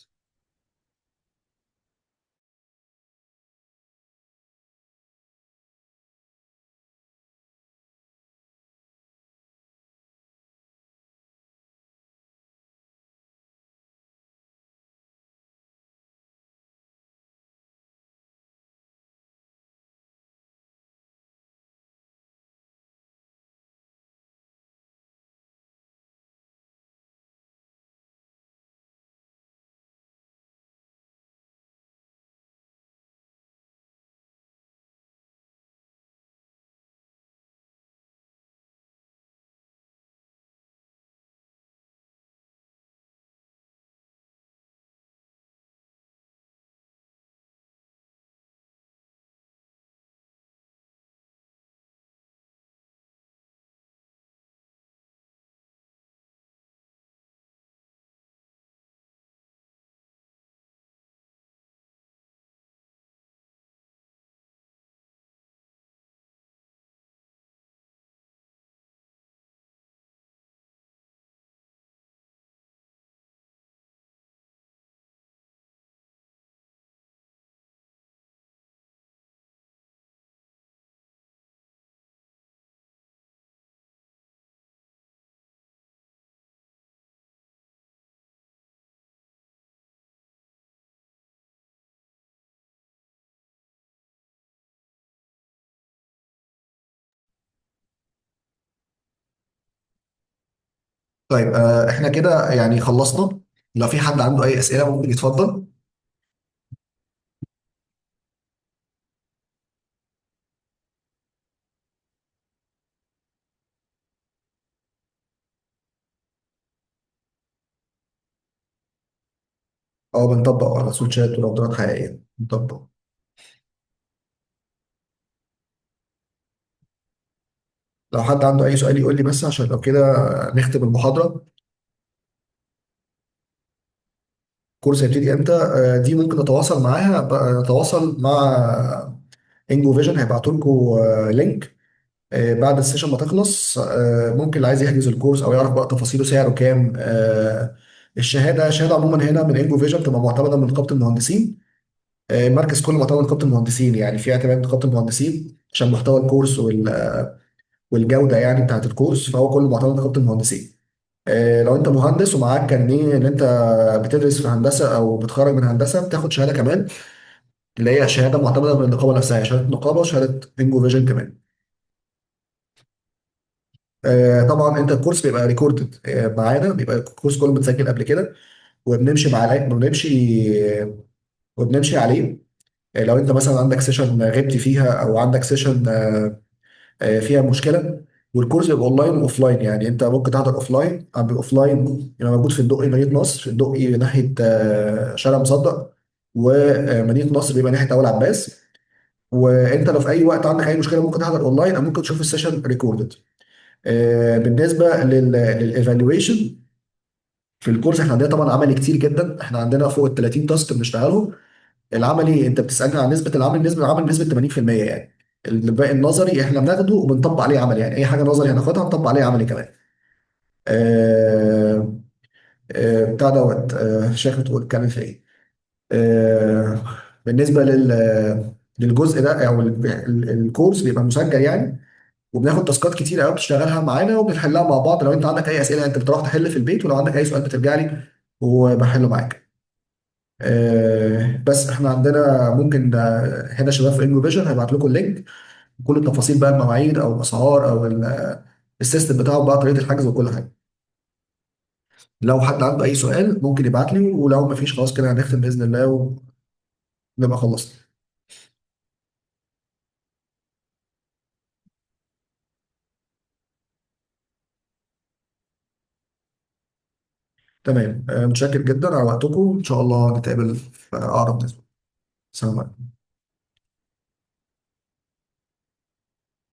طيب احنا كده يعني خلصنا. لو في حد عنده اي اسئلة ممكن يتفضل. اه بنطبق على سويتشات وراوترات حقيقية بنطبق. لو حد عنده اي سؤال يقول لي، بس عشان لو كده نختم المحاضره. كورس هيبتدي امتى؟ دي ممكن نتواصل معاها، نتواصل مع انجو فيجن، هيبعتوا لكم link بعد ال session ما تخلص. ممكن اللي عايز يحجز الكورس او يعرف بقى تفاصيله، سعره كام، الشهاده، شهادة عموما هنا من انجو فيجن بتبقى معتمدة من نقابة المهندسين. المركز كله معتمد من نقابة المهندسين، يعني في اعتماد من نقابة المهندسين عشان محتوى الكورس والجودة يعني بتاعت الكورس، فهو كله معتمد من نقابة المهندسين. لو انت مهندس ومعاك كارنيه ان انت بتدرس في هندسة او بتخرج من هندسه، بتاخد شهادة كمان، اللي هي شهادة معتمدة من النقابة نفسها، شهادة نقابة وشهادة انجو فيجن كمان. طبعا انت الكورس بيبقى recorded معانا، بيبقى الكورس كله متسجل قبل كده، وبنمشي مع وبنمشي عليه. لو انت مثلا عندك session غبت فيها، او عندك session فيها مشكله. والكورس بيبقى اونلاين واوفلاين، يعني انت ممكن تحضر offline، offline يبقى موجود في الدقي مدينة نصر، الدقي ناحية شارع مصدق، ومدينة نصر بيبقى ناحية اول عباس. وانت لو في اي وقت عندك اي مشكلة ممكن تحضر اونلاين، او ممكن تشوف ال session recorded. بالنسبة لل evaluation في الكورس، احنا عندنا طبعا عملي كتير جدا، احنا عندنا فوق ال 30 task بنشتغلهم. العملي انت بتسالني عن نسبه العمل، نسبه العمل نسبه 80% يعني. الباقي النظري احنا بناخده وبنطبق عليه عملي، يعني اي حاجة نظري هناخدها نطبق عليها عملي كمان. آه بتاع دوت، شيخ بتقول اتكلم في ايه؟ آه بالنسبة للجزء ده او الكورس بيبقى مسجل يعني، وبناخد تاسكات كتير قوي بتشتغلها معانا وبنحلها مع بعض. لو انت عندك اي اسئلة انت بتروح تحل في البيت، ولو عندك اي سؤال بترجع لي وبحله معاك. بس احنا عندنا ممكن هنا شباب في انجلو فيجن هيبعت لكم ال link، كل التفاصيل بقى، المواعيد او الاسعار او ال system بتاعه بقى، طريقه الحجز وكل حاجه. لو حد عنده اي سؤال ممكن يبعت لي، ولو مفيش خلاص كده هنختم باذن الله ونبقى خلصنا. تمام، متشكر جدا على وقتكم، ان شاء الله نتقابل في اقرب نسبه. سلام عليكم.